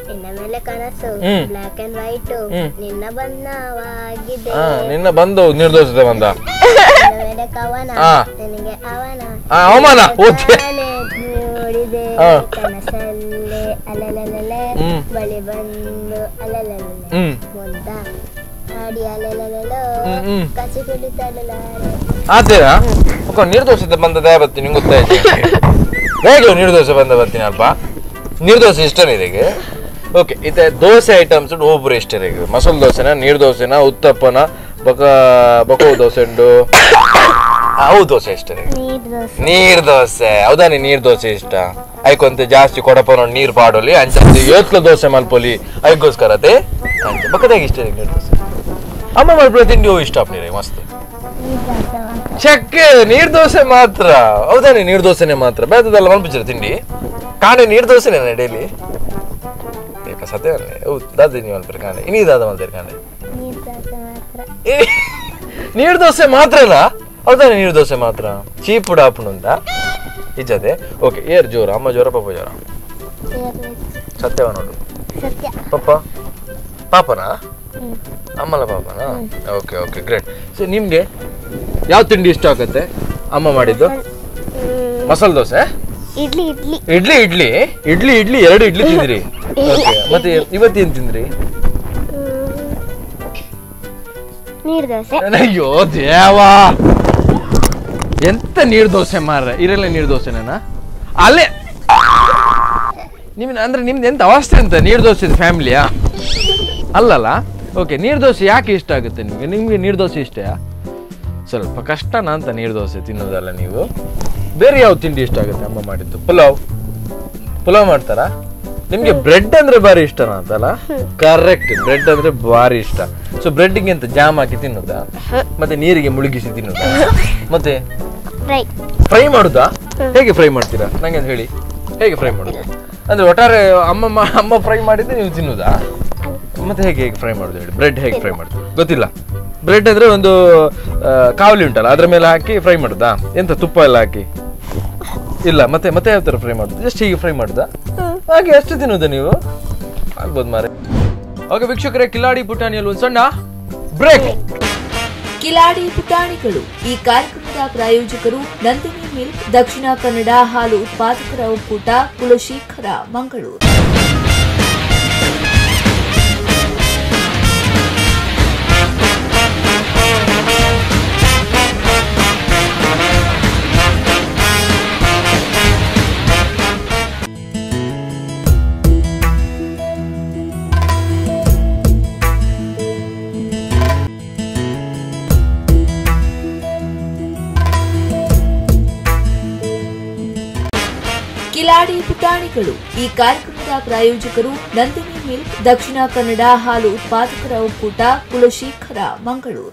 Speaker 3: ನಿನ್ನ ಮೇಲೆ ಕನಸು black and white, ನಿನ್ನ ಬಣ್ಣವಾಗಿದೆ,
Speaker 2: ನಿನ್ನ ಬಂದು ನಿರ್ದೋಷದ ಬಂದ,
Speaker 3: ನಿನ್ನ ಮೇಲೆ ಕವನ ನಿನಗೆ ಅವನ
Speaker 2: ಅವಮಾನ
Speaker 3: ನೋಡಿದೆ, ಕನಸಲ್ಲೇ ಅಲಲಲಲೆ ಬಳಿ ಬಂದು ಅಲಲಲಲೆ ಮುಂದ ಆಡಿ ಅಲಲಲೋ ಕಸಿ ಕುಳಿತಲಲಾರೆ.
Speaker 2: ಆತೀರಾ? ನೀರ್ದೋಸೆ ಬಂದ ದಯ ಬರ್ತೀನಿ, ನಿಂಗೆ ಗೊತ್ತಾಯ್ತು ಹೇಗೆ ನೀರ್ದೋಸೆ ಬಂದ ಬರ್ತೀನಿ ಅಲ್ಪ? ನೀರ್ದೋಸೆ ಇಷ್ಟನೇ ಇದಕ್ಕೆ? ಓಕೆ, ಇತ್ತೆ ದೋಸೆ ಐಟಮ್ಸ್ ಒಬ್ಬರು ಇಷ್ಟ ಈಗ? ಮಸಾಲೆ ದೋಸೆನ, ನೀರು ದೋಸೆನ, ಉತ್ತಪ್ಪನ, ಬಕ ಬಕೋ ದೋಸೆ ಉಂಟು, ಅವು ದೋಸೆ ಇಷ್ಟ? ನೀರು ದೋಸೆ. ಹೌದಾನೆ, ನೀರು ದೋಸೆ ಇಷ್ಟ. ಐಕೊಂತೆ ಜಾಸ್ತಿ ಕೊಡಪನ ನೀರು ಪಾಡೋಲಿ ಅಂಚ ಏತ್ಲ ದೋಸೆ ಮಲ್ಪೊಲಿ ಐಗೋಸ್ಕರತೆ ಅಂಚ ಬಕ್ಕದಾಗ ಇಷ್ಟ ನೀರು ದೋಸೆ. ಅಮ್ಮ ಮಲ್ಪೊಲಿ ತಿಂಡಿ ಇಷ್ಟ ನೀರೇ ಮಸ್ತ್ ಚಕ್ಕೆ ನೀರು ದೋಸೆ ಮಾತ್ರ. ಹೌದಾನೆ, ನೀರು ದೋಸೆನೆ ಮಾತ್ರ, ಬೇದದೆಲ್ಲ ಮಲ್ಪುಚ್ಚಿರ ತಿಂಡಿ ಕಾಣೆ ನೀರು ದೋಸೆನೇ ಡೈಲಿ ಸತ್ಯ ದಾದ ನೀವು ಮಲ್ಪರಿ ಕಾಣೆ ಇನಿ ದಾದ ಮಲ್ತೀರಿ ಕಾಣೆ ನೀರು ದೋಸೆ ಮಾತ್ರನಾ? ಹೌದಾನೆ, ನೀರು ದೋಸೆ ಮಾತ್ರ ಚೀಪ್ ಡಾಪುನು ಅಂತ ಇಜ್ಜದೆ. ಓಕೆ, ಏರ್ ಜೋರ ಅಮ್ಮ ಜೋರ ಪಾಪ ಜೋರ? ಸತ್ಯವ ನೋಡು. Papa ಪಾಪನಾ ಅಮ್ಮಲ್ಲ ಪಾಪನಾ? Okay okay, great. So ನಿಮಗೆ ಯಾವ ತಿಂಡಿ ಇಷ್ಟ ಆಗುತ್ತೆ ಅಮ್ಮ ಮಾಡಿದ್ದು? ಮಸಾಲೆ ದೋಸೆ,
Speaker 3: ಇಡ್ಲಿ ಇಡ್ಲಿ
Speaker 2: ಇಡ್ಲಿ ಇಡ್ಲಿ ಇಡ್ಲಿ ಇಡ್ಲಿ ಎರಡು ಇಡ್ಲಿ ತಿಂದ್ರಿ. ಓಕೆ, ಮತ್ತೆ ಇವತ್ತೇನು ತಿಂದ್ರಿ?
Speaker 3: ನೀರು ದೋಸೆ.
Speaker 2: ಅಯ್ಯೋ ದೇವಾ, ಎಂತ ನೀರು ದೋಸೆ ಮಾರ್ರೆ, ಇರಲ್ಲ ನೀರು ದೋಸೆನೇನಾ? ಅಲ್ಲೇ ನಿಮ್ ಅಂದ್ರೆ ನಿಮ್ದು ಎಂತ ಅವಸ್ಥೆ ಅಂತ ನೀರು ದೋಸೆ ಫ್ಯಾಮಿಲಿಯಾ? ಅಲ್ಲಲ್ಲ. ಓಕೆ, ನೀರು ದೋಸೆ ಯಾಕೆ ಇಷ್ಟ ಆಗುತ್ತೆ ನಿಮಗೆ? ನಿಮಗೆ ನೀರು ದೋಸೆ ಇಷ್ಟಯಾ? ಸ್ವಲ್ಪ ಕಷ್ಟನಾ ಅಂತ ನೀರು ದೋಸೆ ತಿನ್ನೋದಲ್ಲ ನೀವು? ಬೇರೆ ಯಾವ ತಿಂಡಿ ಇಷ್ಟ ಆಗುತ್ತೆ ಅಮ್ಮ ಮಾಡಿದ್ದು? ಪುಲಾವ್. ಪುಲಾವ್ ಮಾಡ್ತಾರಾ? ನಿಮ್ಗೆ ಬ್ರೆಡ್ ಅಂದ್ರೆ ಭಾರಿ ಇಷ್ಟನಾ ಅಂತಲ್ಲ? ಕರೆಕ್ಟ್, ಬ್ರೆಡ್ ಅಂದ್ರೆ ಭಾರಿ ಇಷ್ಟ. ಸೊ ಬ್ರೆಡ್ಗೆ ಎಂತ ಜಾಮ್ ಹಾಕಿ ತಿನ್ನುದಾ? ಮತ್ತೆ ನೀರಿಗೆ ಮುಳುಗಿಸಿ ತಿನ್ನುದಾ? ಮತ್ತೆ ಫ್ರೈ ಮಾಡುದಾ? ಹೇಗೆ ಫ್ರೈ ಮಾಡ್ತೀರಾ ನಂಗೆ ಹೇಳಿ, ಹೇಗೆ ಫ್ರೈ ಮಾಡುದು? ಅಂದ್ರೆ ಒಟ್ಟಾರೆ ಅಮ್ಮ ಅಮ್ಮ ಫ್ರೈ ಮಾಡಿದ್ರೆ ನೀವು ತಿನ್ನುದಾ? ಮತ್ತೆ ಹೇಗೆ ಹೇಗೆ ಫ್ರೈ ಮಾಡುದು ಹೇಳಿ? ಬ್ರೆಡ್ ಹೇಗೆ ಫ್ರೈ ಮಾಡುದು ಗೊತ್ತಿಲ್ಲ. ಬ್ರೆಡ್ ಅಂದ್ರೆ ಒಂದು ಕಾವಲಿ ಉಂಟಲ್ಲ, ಅದ್ರ ಮೇಲೆ ಹಾಕಿ ಫ್ರೈ ಮಾಡುದಾ? ಎಂತ ತುಪ್ಪ ಎಲ್ಲ ಹಾಕಿ? ಇಲ್ಲ. ಮತ್ತೆ ಮತ್ತೆ ಯಾವ ತರ ಫ್ರೈ ಮಾಡುದು? ಜಸ್ಟ್ ಹೀಗೆ ಫ್ರೈ ಮಾಡುದಾ? ಹಾಗೆ ಅಷ್ಟು ತಿನ್ನುದಾ ನೀವು? ಆಗ್ಬೋದು ಮಾರೆ. ಓಕೆ ವೀಕ್ಷಕರೇ, ಕಿಲಾಡಿ ಪುಟಾಣಿಯಲ್ಲಿ ಒಂದು ಸಣ್ಣ ಬ್ರೇಕ್.
Speaker 1: ಕಿಲಾಡಿ ಪುಟಾಣಿಗಳು ಈ ಕಾರ್ಯಕ್ರಮದ ಪ್ರಾಯೋಜಕರು ನಂದಿನಿ ಮಿಲ್ಕ್, ದಕ್ಷಿಣ ಕನ್ನಡ ಹಾಲು ಉತ್ಪಾದಕರ ಒಕ್ಕೂಟ, ಕುಲಶೇಖರ, ಮಂಗಳೂರು. ಕಿಲಾಡಿ ಪುಟಾಣಿಗಳು ಈ ಕಾರ್ಯಕ್ರಮದ ಪ್ರಾಯೋಜಕರು ನಂದಿನಿ ಮಿಲ್ಕ್, ದಕ್ಷಿಣ ಕನ್ನಡ ಹಾಲು ಉತ್ಪಾದಕರ ಒಕ್ಕೂಟ, ಕುಲಶೇಖರ, ಮಂಗಳೂರು.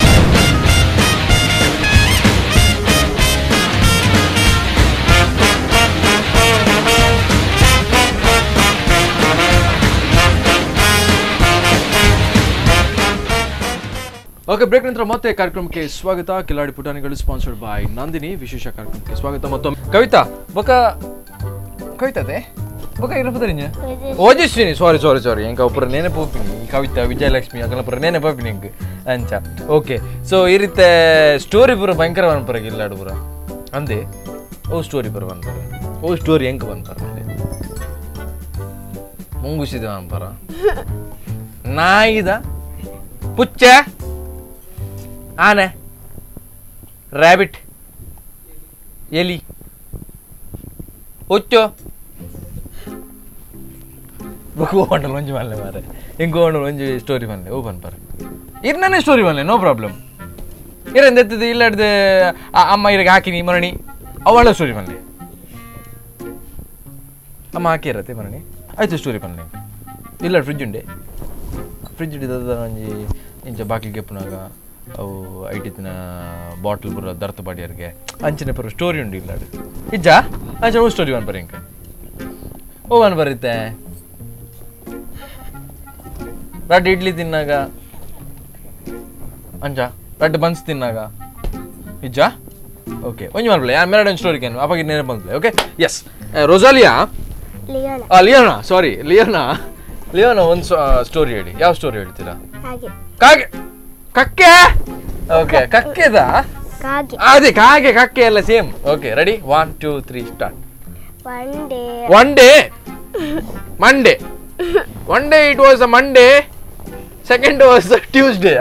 Speaker 2: ಓಕೆ, ಬ್ರೇಕ್ ನಂತರ ಮತ್ತೆ ಕಾರ್ಯಕ್ರಮಕ್ಕೆ ಸ್ವಾಗತ. ಕಿಲಾಡಿ ಪುಟಾಣಿಗಳು ಸ್ಪಾನ್ಸರ್ಡ್ ಬೈ ನಂದಿನಿ ವಿಶೇಷ ಕಾರ್ಯಕ್ರಮಕ್ಕೆ ಸ್ವಾಗತ. ಮತ್ತೊಮ್ಮೆ ಕವಿತಾ ಬೊಕ ಕವಿತಾದೆ ಬೊಕ ಇರಪದರಿಂಜ ಓಜಸ್ವಿನಿ, ಸಾರಿ ಸಾರಿ ಸಾರಿ, ಎಂಕ ಒಬ್ಬರ ನೇನೆ ಪೋಪಿನಿ ಕವಿತಾ ವಿಜಯಲಕ್ಷ್ಮಿ ಅಗಲಪುರ ನೇನೆ ಪೋಪಿನಿ ಎಂಕ್ ಅಂಚ. ಓಕೆ, ಸೊ ಈ ರೀತಿ ಸ್ಟೋರಿ ಪೂರ ಭಯಂಕರ ವನ್ಪರ ಇಲ್ಲಾಡು ಪೂರ ಅಂದೆ. ಓ ಸ್ಟೋರಿ ಪೂರ ವನ್ಪರ, ಓ ಸ್ಟೋರಿ ಎಂಕ ವನ್ಪರ ಮುಂಗುಸಿದ ವನ್ಪರ ನಾಯಿದ ಪುಚ್ಚ ಆನೆ ರ್ಯಾಬಿಟ್ ಎಲಿ ಹುಚ್ಚು ಬುಕ್ ಹೋಂಡಲ್ ಒಂಜಿ ಮಲ್ಲೆ ಮಾರೆ ಹಿಂಗೆ ಹೋಂಡಲ್ ಒಂಜಿ ಸ್ಟೋರಿ ಮಲ್ಲೆ ಓ ಬನ್ಪಾರ ಇರ್ನೇ ಸ್ಟೋರಿ ಮಲ್ಲೆ ನೋ ಪ್ರಾಬ್ಲಮ್. ಇರಂದೆತ್ತದ ಇಲ್ಲಾಡ್ದೆ ಅಮ್ಮ ಇರಗೆ ಹಾಕಿನಿ ಮರಣಿ ಅವಳ ಸ್ಟೋರಿ ಮಲ್ಲೆ ಅಮ್ಮ ಹಾಕಿರತ್ತೆ ಮರಣಿ ಆಯ್ತು ಸ್ಟೋರಿ ಮಲ್ಲೆ ಇಲ್ಲ ಫ್ರಿಜ್ ಉಂಡೆ ಫ್ರಿಜ್ ಹಿಡಿದ ಒಂಜಿ ಇಂಚ ಬಾಕಿಲ್ ಕೆಪ್ಪುನಾಗ ಅವು ಐಟಿತ್ತಿನ ಬಾಟಲ್ ಪೂರ ದರ್ತ ಬಾಡಿಯರ್ಗೆ ಅಂಚಿನ ಪೂರ ಸ್ಟೋರಿ ಉಂಡು ಇಲ್ಲ ಇಜ್ಜಾ ಅಂಚ ಓ ಸ್ಟೋರಿ ಒನ್ ಬರ ಇಂಕ ಓ ಒನ್ ಬರುತ್ತೆ ರಡ್ಡು ಇಡ್ಲಿ ತಿನ್ನಾಗ ಅಂಚ ರಡ್ಡು ಬನ್ಸ್ ತಿನ್ನಾಗ ಇಜ್ಜಾ. ಓಕೆ ಒಂಜಿ ಮಲ್ಪಲೆ ಯಾರು ಮೇರಡ ಒಂದು ಸ್ಟೋರಿ ಕೇನು ಅಪ್ಪ ನೆನಪು ಬಂದ್ಲೆ. Okay yes Rosalia Leona sorry Leona Leona ಒಂದು ಸ್ಟೋರಿ ಹೇಳಿ. ಯಾವ ಸ್ಟೋರಿ ಹೇಳ್ತೀರಾ? ಕಾಗೆ ಕಕ್ಕೆ. ಓಕೆ ಕಕ್ಕೆದ ಅದೇ ಕಾಗೆ ಕಕ್ಕೆ ಎಲ್ಲ same. Okay ready 1 2 3 start. One day Monday one day it was a Monday, second was a Tuesday.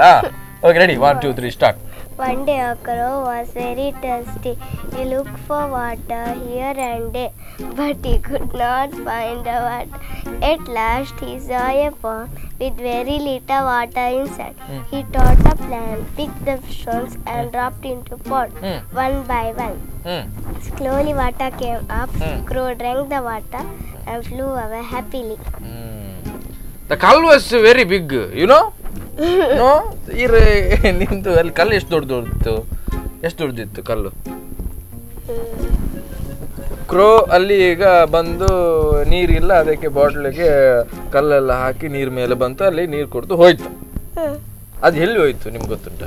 Speaker 2: Okay ready 1 2 3 start.
Speaker 3: One day a crow was very thirsty. He looked for water here and there, but he could not find the water. At last he saw a pond with very little water inside. He thought a plan, picked the stones and dropped into pond one by one. Slowly water came up. Crow drank the water and flew away happily.
Speaker 2: The cow was very big, you know? No, ಇರ ನಿಂತು ಅಲ್ಲಿ ಕಲ್ಲು ಎಷ್ಟು ದೊಡ್ಡದಿತ್ತು, ಎಷ್ಟು ದೊಡ್ಡದಿತ್ತು ಕಲ್ಲು? ಕ್ರೋ ಅಲ್ಲಿ ಈಗ ಬಂದು ನೀರಿಲ್ಲ, ಅದಕ್ಕೆ ಬಾಟ್ಲಿಗೆ ಕಲ್ಲೆಲ್ಲ ಹಾಕಿ ನೀರ್ ಮೇಲೆ ಬಂತು, ಅಲ್ಲಿ ನೀರು ಕೊಡ್ತು ಹೋಯ್ತು. ಅದು ಎಲ್ಲಿ ಹೋಯ್ತು ನಿಮ್ಗೆ ಗೊತ್ತುಂಟ?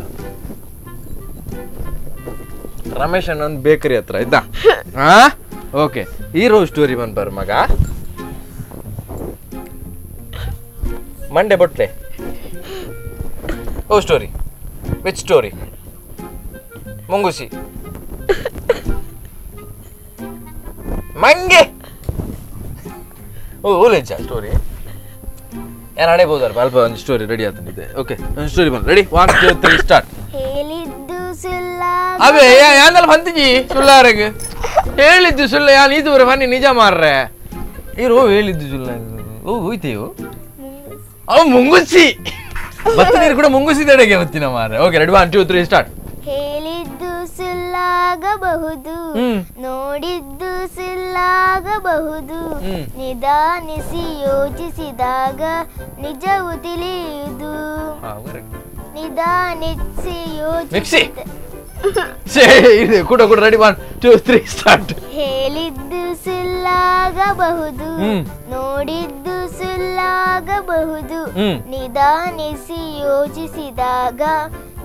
Speaker 2: ರಮೇಶ್ ಅನ್ನೊಂದು ಬೇಕರಿ ಹತ್ರ ಇದ್ದ. ಹಾ ಓಕೆ, ಹೀರೋ ಸ್ಟೋರಿ ಬಂದ್ಬಾರ ಮಗ. ಮಂಡೆ ಬೊಟ್ಲೆ ಓ story, which story? ಮುಂಗುಸಿ ಮಂಗೆ ಓ ಓಲೇಜ ಸ್ಟೋರಿ ಏನು ಅಡೇಬೋದಾರ ಅಲ್ಪ ಒಂದು ಸ್ಟೋರಿ ರೆಡಿ ಆತನಿದೆ. ಓಕೆ ಒಂದು ಸ್ಟೋರಿ ಬಂದು ರೆಡಿ 1 2 3 ಸ್ಟಾರ್ಟ್.
Speaker 3: ಹೇಳಿದ್ದು ಸುಳ್ಳ
Speaker 2: ಅವೇ ಯಾಂದಲ್ಲ ಬಂತಿಜಿ ಸುಳ್ಳಾರಗೆ ಹೇಳಿದ್ದು ಸುಳ್ಳ ಯಾನ್ ಇದುವರೆ ಬನ್ನಿ ನಿಜ ಮಾರ್ರೆ ಇರೋ ಹೇಳಿದ್ದು ಸುಳ್ಳ ಓ ಹೋಯ್ತೇವು ಅವು ಮುಂಗುಸಿ ಬತ್ತ ನೀರು ಕೂಡ ಮುಂಗುಸಿದೆಡೆಗೆ ಬತ್ತಿನ ಮಾರ್ರೆ. Okay ready 1 2 3 start.
Speaker 3: ಹೇಳಿದ್ದು ಹೇಳಿದ್ದು ಸುಳ್ಳಾಗಬಹುದು, ನೋಡಿದ್ದು ಸುಳ್ಳಾಗಬಹುದು, ನಿಧಾನಿಸಿ ಯೋಚಿಸಿದಾಗ ನಿಜವು ತಿಳಿಯುವುದು. ನಿಧಾನಿಸಿ ಯೋಚಿಸಿದ
Speaker 2: ಕೂಡ ಕೂಡ ರೆಡಿ 1 2 3 ಸ್ಟಾರ್ಟ್.
Speaker 3: ಹೇಳಿದ್ದು ಸುಳ್ಳಾಗಬಹುದು, ನೋಡಿದ್ದು ಸುಳ್ಳಾಗಬಹುದು, ನಿಧಾನಿಸಿ ಯೋಚಿಸಿದಾಗ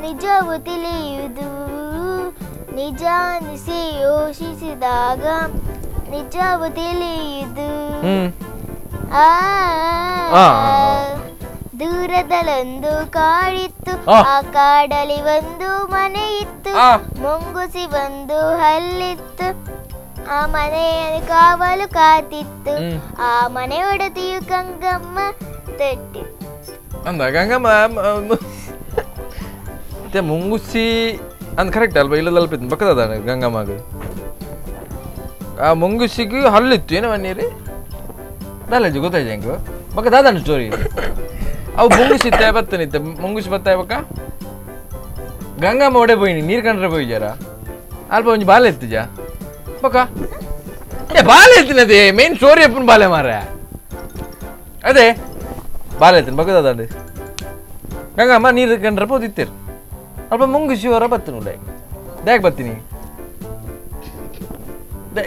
Speaker 3: ನಿಜವು ತಿಳಿಯುವುದು. ನಿಧಾನಿಸಿ ಯೋಚಿಸಿದಾಗ ನಿಜವು ತಿಳಿಯುವುದು. ಆ ದೂರದಲ್ಲೊಂದು ಕಾಡಿತ್ತು, ಆ ಕಾಡಲ್ಲಿ ಒಂದು ಮನೆ ಇತ್ತು, ಮುಂಗುಸಿ ಒಂದು ಹಲ್ಲಿತ್ತು, ಆ ಮನೆಯ ಕಾವಲು ಕಾತಿತ್ತು, ಆ ಮನೆ ಒಡತಿಯು ಗಂಗಮ್ಮ ತಟ್ಟಿ
Speaker 2: ಅಂದ. ಗಂಗಮ್ಮ ಮತ್ತೆ ಮುಂಗುಸಿ ಅಂದ್ ಕರೆಕ್ಟ್ ಅಲ್ವಾ? ಇಲ್ಲದಲ್ಪ ಇತ್ತು ಬಕ್ಕದ ಗಂಗಮ್ಮಗ. ಆ ಮುಂಗುಸಿಗೆ ಹಲ್ಲಿತ್ತು ಏನೋ ಮನ್ನೀರಿ ದಾಲಜಿ ಗೊತ್ತಾಯ್ತು ಹೆಂಗು ಬಕ್ಕ ದಾದಾನ ಸ್ಟೋರಿ. ಅವು ಮುಂಗುಸಿ ಬತ್ತನಿತ್ತೆ ಮುಂಗುಸಿ ಬತ್ತ ಬಕ್ಕ ಗಂಗಮ್ಮ ಒಡೆ ಪೋಯಿನಿ ನೀರು ಕಂಡ್ರೆ ಪೋಯಿಜಾರ ಅಲ್ಪ ಒಂಜಿ ಬಾಲೆ ಎತ್ತಿಜ ಬಕ್ಕ. ಏ ಬಾಲೆ ಎತ್ತಿನ ಅದೇ ಮೇನ್ ಸ್ಟೋರಿ ಅಪ್ಪನ ಬಾಲೆ ಮಾರ ಅದೇ ಬಾಲೆ ಎತ್ತಿನ ಬಕ್ಕ ದಾದಾಂಡು ಗಂಗಮ್ಮ ನೀರು ಕಂಡ್ರೆ ಪೋದಿತ್ತೀರು ಅಲ್ಪ ಮುಂಗುಸಿ ಹೊರ ಬತ್ತನು ಯಾಕೆ ಬರ್ತೀನಿ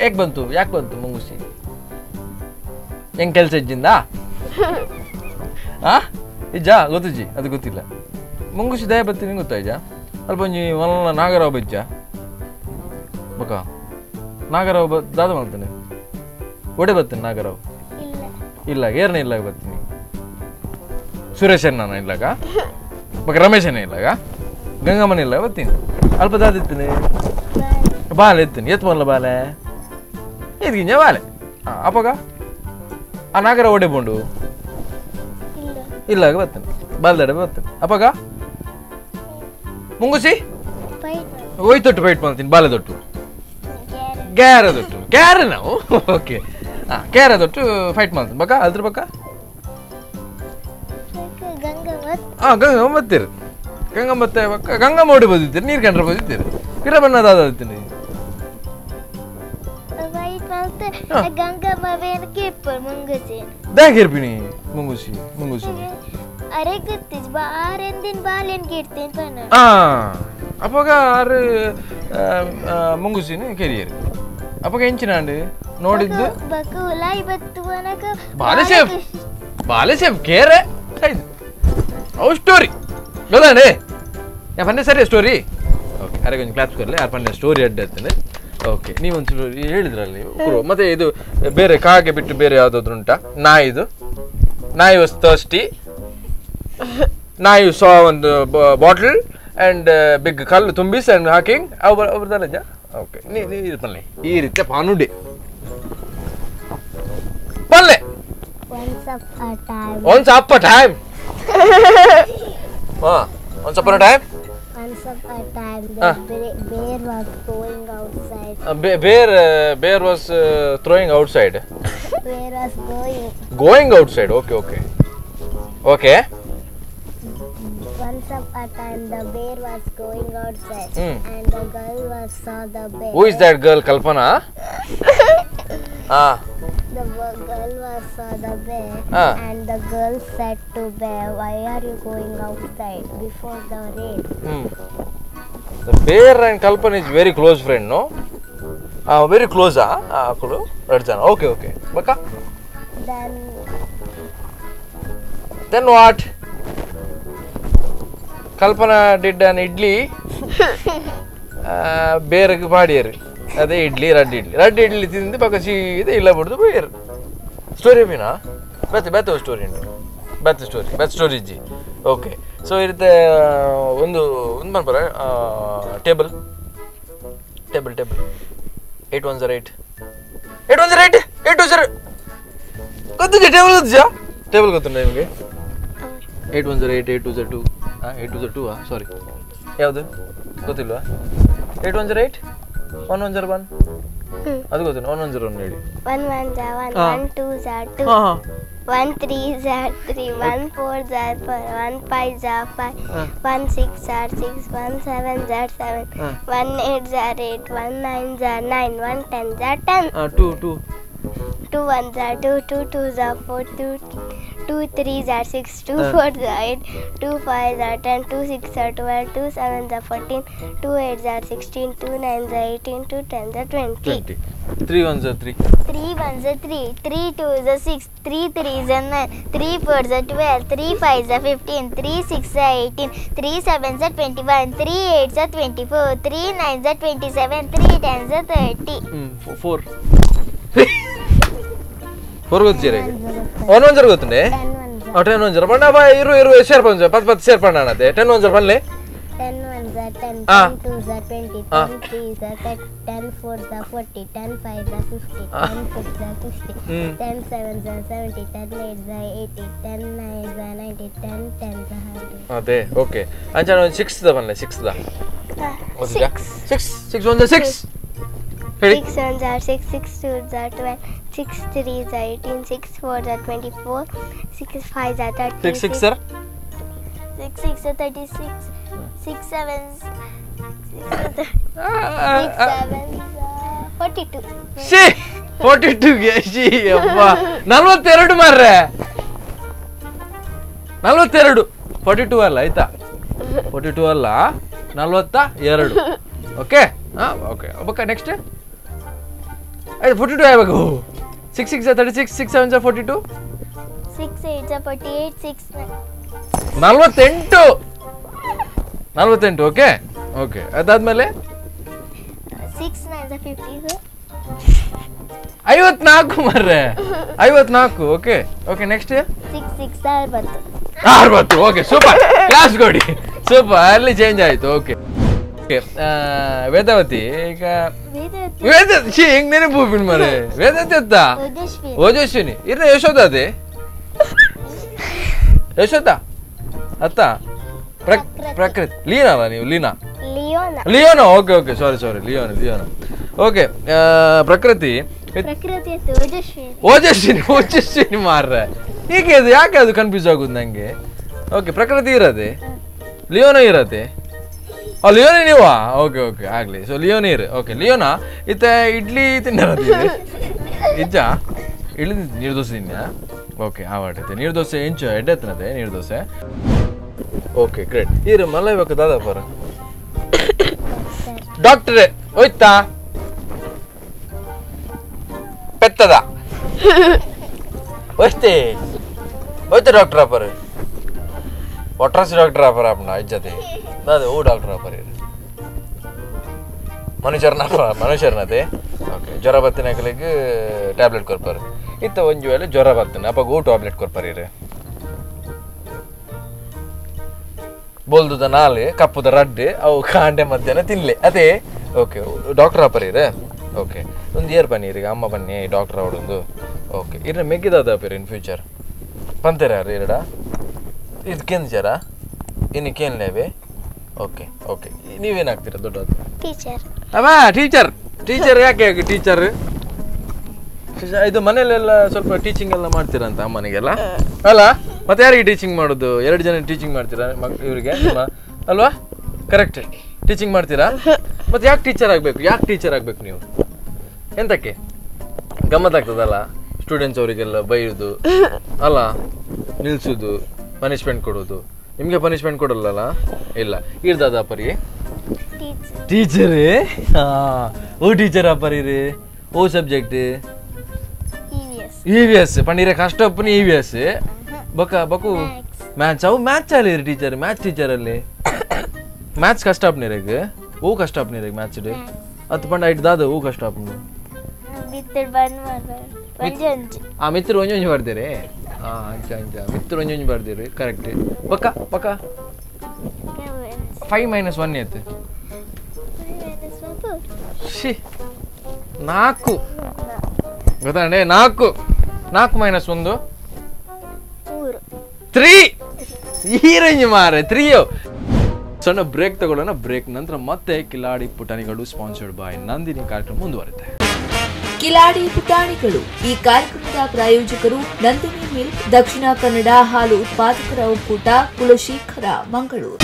Speaker 2: ಯಾಕೆ ಬಂತು ಯಾಕೆ ಬಂತು ಮುಂಗುಸಿ ಹೆಂಗೆ ಕೆಲಸ ಇಜ್ಜಿಂದ ಆ ಇಜ್ಜಾ ಗೊತ್ತಿಜ್ಜಿ ಅದು ಗೊತ್ತಿಲ್ಲ. ಮುಂಗುಸಿ ದಯ ಬರ್ತೀನಿ ಗೊತ್ತಾಯ್ಜಾ ಅಲ್ಪ ಒಂಜಿ ಮಲ್ಲ ನಾಗರಾವ್ ಬಜ್ಜ ಬಕ್ಕ ನಾಗರಾವ್ ಬ ದಾದ ಮಾಡ್ತಾನೆ ಒಡೆ ಬರ್ತೀನಿ ನಾಗರಾವ್ ಇಲ್ಲ ಏರ್ನ ಇಲ್ಲಾಗ ಬರ್ತೀನಿ ಸುರೇಶನ್ ನಾನು ಇಲ್ಲಾಗ ಬಕ್ಕ ರಮೇಶನೇ ಇಲ್ಲಾಗ ಗಂಗಮ್ಮನ ಇಲ್ಲ ಬರ್ತೀನಿ ಅಲ್ಪ ದಾದ ಇತ್ತೀನಿ ಬಾಲೆ ಇತ್ತೀನಿ ಎತ್ತು ಮಲ್ಲ ಬಾಲೆ ಎದ್ಗಿಂಜ ಬಾಲೆ ಅಪ್ಪಗ ಆ ನಾಗರ ಒಡೆ ಬೋಂಡು ಇಲ್ಲಾಗ ಬರ್ತಾನೆ ಬಾಲ್ದಡೆ ಬರ್ತಾನೆ ಅಪ್ಪಗ ಮುಂಗುಸಿ ಒಯ್ತೊಟ್ಟು ಫೈಟ್ ಮಾಡ್ತೀನಿ ಬಾಲೆ ದೊಟ್ಟು ಗ್ಯಾರ ದೊಟ್ಟು ಕ್ಯಾರ ನಾವು ಓಕೆ ಹಾಂ ಕ್ಯಾರ ದೊಟ್ಟು ಫೈಟ್ ಮಾಡ್ತೀನಿ ಬಕ್ಕ ಅದ್ರ ಬಕ್ಕ ಹಾಂ ಗಂಗಮ್ಮ ಬರ್ತೀರಿ ಗಂಗಮ್ಮ ಬತ್ತ ಬಕ್ಕ ಗಂಗಮ್ಮ ಓಡಿ ಬಂದಿದ್ದೀರಿ ನೀರು ಕಂಡ್ರೆ ಬಂದಿದ್ದೀರಿ ಪಿರಬಣ್ಣ ದಾದ
Speaker 3: ಗಂಗಮ್ಮ ವೇನಕ್ಕೆ ಮುಂಗುಸಿ
Speaker 2: ದಾಗಿರ್ಪಿನಿ ಮುಂಗುಸಿ ಮುಂಗುಸಿ
Speaker 3: ಅರೆ ಗೊತ್ತಿಜ್ ಬಾರೆಂದಿನ ಬಾಲೆನ್ ಗಿಡ್ತೀನಿ ಪನ
Speaker 2: ಆ ಅಪ್ಪಗ ಆರು ಮುಂಗುಸಿನ ಕೆರಿಯರ್ ಅಪ್ಪಗ ಎಂಚಿನಾಂಡು ನೋಡಿದ್ದು
Speaker 3: ಬಕ್ಕ ಉಲಾಯಿ ಬತ್ತು ಅನಕ
Speaker 2: ಬಾಲೆ ಸೇಫ್ ಬಾಲೆ ಸೇಫ್ ಕೇರೆ ಆಯ್ತು ಅವು ಸ್ಟೋರಿ ಗೊತ್ತಾಂಡೆ ಯಾ ಪನ್ನೆ ಸರಿ ಸ್ಟೋರಿ ಓಕೆ ಅರೆ ಕೊಂಚ ಕ್ಲಾಪ್ಸ್ ಕೊರಲೆ ಯಾರು ಪನ್ನೆ ಸ್ಟೋರಿ ಅಡ್ಡ ಇರ್ತದೆ. ಓಕೆ ನೀವೊಂದು ಸ್ಟೋರಿ ಹೇಳಿದ್ರಲ್ಲ ನೀವು. ಮತ್ತೆ ಇದು ಬೇರೆ ಕಾಗೆ ಬಿಟ್ಟು ಬೇರೆ ಯಾವುದಾದ್ರು ಉಂಟಾ? ನಾಯಿದು ನಾಯಿ ವಾಸ್ ಥರ್ಸ್ಟಿ, ನಾಯಿ ಸಾ ಒಂದು bottle and big ಕಲ್ಲು ತುಂಬಿಸ್ ಆ್ಯಂಡ್ ಹಾಕಿಂಗ್ ಅವು ಬರ್ತಾರಜ್ಜ. ಓಕೆ ನೀವು ಇದು ಪಲ್ಲೆ ಈ ರೀತಿಯ ಪಾನುಡಿ ಪಲ್ಲೆ. Once up a time. Once upon a time.
Speaker 3: Once upon a time, the bear was going outside.
Speaker 2: Bear was throwing outside.
Speaker 3: Bear was going.
Speaker 2: Going outside. Okay, okay, okay.
Speaker 3: Once upon a time, the bear was going outside, and the girl was saw the bear.
Speaker 2: Who is that girl, Kalpana?
Speaker 3: The girl was saw the bear, and the girl said to bear, "Why are you going outside before the rain?"
Speaker 2: The bear and Kalpana is very close friend, no? Very close, ah? Okay, okay. Baka? Then what? Kalpana did an idli. Bear ಗೆ ಪಾಡಿಯರು ಅದೇ ಇಡ್ಲಿ ರಡ್ಡು ಇಡ್ಲಿ ರಡ್ಡು ಇಡ್ಲಿ ತಿಂದು ಪಕ್ಕ ಸೀದಾ ಇಲ್ಲ ಬಿಡ್ದು ಪೋಯರು. Story ಮೀನಾ ಬೇತೆ ಬೇತೆ story ಉಂಟು ಬೇತೆ ಸ್ಟೋರಿ ಬೇತೆ ಸ್ಟೋರಿ ಇಜ್ಜಿ. ಓಕೆ ಸೊ ಈ ರೀತಿ ಒಂದು ಒಂದು ಮನ್ಪರ table table table 8 1 0 8 8 1 0 8 8 2 0 ಗೊತ್ತಿದೆ ಟೇಬಲ್ ಗೊತ್ತಿದೆಯಾ? ಟೇಬಲ್ ಗೊತ್ತುಂಟ ನಿಮಗೆ? 8 1 0 8 8 2 0 2 8 2 0 2 ಸಾರಿ ಯಾವುದು ಗೊತ್ತಿಲ್ವಾ? 8 1 0 8 1 1 0 1 ಅದು ಗೊತ್ತಿಲ್ಲ. 1 1 0 1 ಹೇಳಿ.
Speaker 3: 1 1 0 1 1 2 0 2 1 3 are 3, 1 4 are 4, 1 5 are 5, 1 6 are 6, 1 7 are 7, 1 8 are 8, 1 9 are 9, 1 10 are 10.
Speaker 2: 2 2
Speaker 3: 2 1 are 2, 2 2 are 4, 2 2 3 are 6, 2 4 are 8, 2 5 are 10, 2 6 are 12, 2 7 are 14, 2 8 are 16, 2 9 are 18, 2 10 are 20.
Speaker 2: 20. 3 1 are 3.
Speaker 3: 3 1 are 3, 3 2 are 6, 3 3 are 9, 3 4 are 12, 3 5 are 15, 3 6 are 18, 3 7 are 21, 3 8 are 24, 3 9 are 27, 3 10 are 30.
Speaker 2: 4. 4 ಗೊತ್ತಿರ 1 1 ಗೊತ್ತುಂಡೆ 10 1 0 ಪಂಡ ಇರು ಇರು share ಪಂಜ 10 10 share ಪಂಡ ಅಣ್ಣತೆ 10 1 0 ಪನ್ಲೆ
Speaker 3: 10 1 are 10, 10 2 are 20, 10 3 are 30, 10 4 are 40, 10 5 are 50, 10 6 are 60, 10 7 are 70, 10 8 are 80, 10 9 are 90, 10 10 are 100.
Speaker 2: ಅದೇ okay ಅಂಚನ 6 the ಪನ್ಲೆ 6 the 6 6 6 1 6
Speaker 3: 6 1 are 6, 6 2 are 12, 6 3 are 18, 6 4 are 24, 6 5 are 30.
Speaker 2: 6 6 sir?
Speaker 3: 6 6 are 36, 6 7 6 7 42.
Speaker 2: She 42 ಗೆ she ಅಪ್ಪ 42 ಮಾರ್ರೆ 42 42 ಅಲ್ಲ ಆಯ್ತಾ 42 ಅಲ್ಲ 42 ಓಕೆ ಹಾ ಓಕೆ ಒಬ್ಬಕ ನೆಕ್ಸ್ಟ್ ಆಯ್ತು 42 ಆಗಬೇಕು 6 6 36 6 7 42
Speaker 3: 6 8 48 6
Speaker 2: 48 48 okay okay ಅದಾದ್ಮೇಲೆ
Speaker 3: 6 9 54
Speaker 2: 54 ಮಾರ್ರೆ 54 okay okay next
Speaker 3: 6 6 60
Speaker 2: 60 okay super class ಕೊಡಿ ಸೂಪರ್ ಅಲ್ಲಿ ಚೇಂಜ್ ಆಯ್ತು ಓಕೆ ಓಕೆ ವೇದಾವತಿ ಈಗ ವೇದ ಹೆಂಗ್ ನೆನಪು ಮಾರೆ ವೇದಾವತಿ ಅತ್ತ ಓಜಸ್ವಿನಿ ಇರ್ನ ಯಶೋಧ ಅದೇ ಯಶೋಧ ಅತ್ತ ಪ್ರಕೃತಿ ಲೀನಾ ಅಲ್ಲ ನೀವು Leena Leona okay okay sorry sorry Leona Leona okay Prakruti Ojaswini Ojaswini ಮಾರ್ರೆ ಹೀಗೆ ಅದು ಯಾಕೆ ಅದು ಕನ್ಫ್ಯೂಸ್ ಆಗುದು ನಂಗೆ ಓಕೆ ಪ್ರಕೃತಿ ಇರತ್ತೆ ಲಿಯೋನ ಇರತ್ತೆ ಲಿಯೋನಿ ನೀವಾ ಓಕೆ ಓಕೆ ಆಗಲಿ ಸೊ ಲಿಯೋನಿ ಇರು ಓಕೆ ಲಿಯೋನಾ ಇತ್ತ ಇಡ್ಲಿ ತಿನ್ನರದು ಇಜ್ಜ ಇಡ್ಲಿ ನೀರು ದೋಸೆ ತಿನ್ನ ಓಕೆ ಆವಾಟೈತೆ ನೀರು ದೋಸೆ ಎಂಚು ಎಡ್ಡೆ ತಿನ್ನದೆ ನೀರು ದೋಸೆ ಓಕೆ ಗ್ರೇಟ್ ಇರು ಮಲ್ಲ ಬೇಕು ದಾದಾಪರ ಡಾಕ್ಟ್ರೇ ಹೋಯ್ತಾ ಪೆತ್ತದ ಹೋಯ್ತೆ ಹೋಯ್ತಾ ಡಾಕ್ಟರ್ ಅಪ್ಪರು ಒಟ್ರಾಸಿ ಡಾಕ್ಟರ್ ಅಪ್ಪರ ಅಪ್ಪನ ಇಜ್ಜತೆ ದಾದ ಓ ಡಾಕ್ಟರ್ ಅಪ್ಪರ್ ಮನುಷ್ಯರನ ಮನುಷ್ಯರನದೇ ಓಕೆ ಜ್ವರ ಬತ್ತಿನಕಲಿಗೆ ಟ್ಯಾಬ್ಲೆಟ್ ಕೊಡ್ಪಾರು ಇತ್ತ ಒಂಜಿ ವೇಳೆ ಜ್ವರ ಬರ್ತೇನೆ ಅಪ್ಪ ಗೋ ಟ್ಯಾಬ್ಲೆಟ್ ಕೊಡ್ಪಾರು ಇರು ಬೋಲ್ದುದ ನಾಲೆ ಕಪ್ಪುದ ರಡ್ಡೆ ಅವು ಕಾಂಡೆ ಮಧ್ಯಾಹ್ನ ತಿನ್ಲೆ ಅದೇ ಓಕೆ ಡಾಕ್ಟರ್ ಅಪ್ಪರ್ ಇರು ಓಕೆ ಒಂದು ಇಯರ್ ಬನ್ನಿ ಈಗ ಅಮ್ಮ ಬನ್ನಿ ಡಾಕ್ಟರ್ ಅವಡೊಂದು ಓಕೆ ಇರ ಮೆಗ್ಗಿದಾದ ಅಪ್ಪರ್ ಇನ್ ಫ್ಯೂಚರ್ ಪಂತೇರ ಯಾರು ಎರಡ ಇದು ಕೇಂದ್ರ ಇನ್ನು ಕೇನ್ಲೇವೆ ಓಕೆ ಓಕೆ ನೀವೇನಾಗ್ತೀರಾ ದೊಡ್ಡದು
Speaker 3: ಟೀಚರ್
Speaker 2: ಅವ ಟೀಚರ್ ಟೀಚರ್ ಯಾಕೆ ಟೀಚರ್ ಇದು ಮನೇಲೆಲ್ಲ ಸ್ವಲ್ಪ ಟೀಚಿಂಗ್ ಎಲ್ಲ ಮಾಡ್ತೀರಾ ಅಂತ ಅಮ್ಮನಿಗೆಲ್ಲ ಅಲ್ಲ ಮತ್ತೆ ಯಾರಿಗೆ ಟೀಚಿಂಗ್ ಮಾಡೋದು ಎರಡು ಜನ ಟೀಚಿಂಗ್ ಮಾಡ್ತೀರಾ ಇವರಿಗೆ ನಿಮ್ಮ ಅಲ್ವಾ ಕರೆಕ್ಟ್ ಟೀಚಿಂಗ್ ಮಾಡ್ತೀರಾ ಮತ್ತೆ ಯಾಕೆ ಟೀಚರ್ ಆಗಬೇಕು ಯಾಕೆ ಟೀಚರ್ ಆಗಬೇಕು ನೀವು ಎಂತಕ್ಕೆ ಗಮ್ಮತ್ತಾಗ್ತದಲ್ಲ ಸ್ಟೂಡೆಂಟ್ಸ್ ಅವರಿಗೆಲ್ಲ ಬೈಯೋದು ಅಲ್ಲ ನಿಲ್ಸೋದು ಪನಿಷ್ಮೆಂಟ್ ಕೊಡೋದು ನಿಮಗೆ ಪನಿಷ್ಮೆಂಟ್ ಕೊಡಲ್ಲ ಇಲ್ಲ ಇರ್ದಾದ ಪರಿ ಟೀಚರೇ ಓ ಟೀಚರ್ ಅಪ್ಪರಿ ರೀ ಓ subject E V S ಪಂಡಿರೆ ಕಷ್ಟಪ್ಪನ E V S ಬೊಕ ಬಕು maths ಅವು ಮ್ಯಾಥ್ಸ್ ಅಲ್ಲಿ teacher maths teacher ಅಲ್ಲಿ ಮ್ಯಾಥ್ಸ್ ಕಷ್ಟ ಅಪ್ನಿರಗ್ ಓ ಕಷ್ಟ ಅಪ್ನಿರಗ್ ಮ್ಯಾಥ್ಸ್ ಡೇ ಅತ್ತು ಪಂಡ ಐಟ್ ದಾದ ಓ ಕಷ್ಟ ಅಪ್ನು ಆ ಮಿತ್ರ ಒಂಜಿ ಒಂಜಿ ಬರ್ತೀರಿ ಹಾಂ ಅಂಚ ಅಂಚ ಮಿತ್ರ ಒಂಜಿ ಒಂಜಿ ಬರ್ತೀರಿ ಕರೆಕ್ಟ್ ಬಕ್ಕ ಬಕ್ಕ 5 - 1 ಆಯ್ತು she 4 ಗೊತ್ತಾಂಡೆ 4 4 - 1 3 ಈ ರೇಂಜ್ ಮಾರೆ 3 ಸಣ್ಣ ಬ್ರೇಕ್ ತಗೊಳ್ಳೋಣ. ಬ್ರೇಕ್ ನಂತರ ಮತ್ತೆ ಕಿಲಾಡಿ ಪುಟಾಣಿಗಳು ಸ್ಪಾನ್ಸರ್ಡ್ ಬೈ ನಂದಿನಿ ಕಾರ್ಯಕ್ರಮ ಮುಂದುವರಿತೆ.
Speaker 1: Kiladi ಪುಟಾಣಿಗಳು ಈ ಕಾರ್ಯಕ್ರಮದ ಪ್ರಾಯೋಜಕರು ನಂದಿನಿ ಮಿಲ್ಕ್, ದಕ್ಷಿಣ ಕನ್ನಡ ಹಾಲು ಉತ್ಪಾದಕರ ಒಕ್ಕೂಟ, ಕುಲಶೇಖರ, ಮಂಗಳೂರು.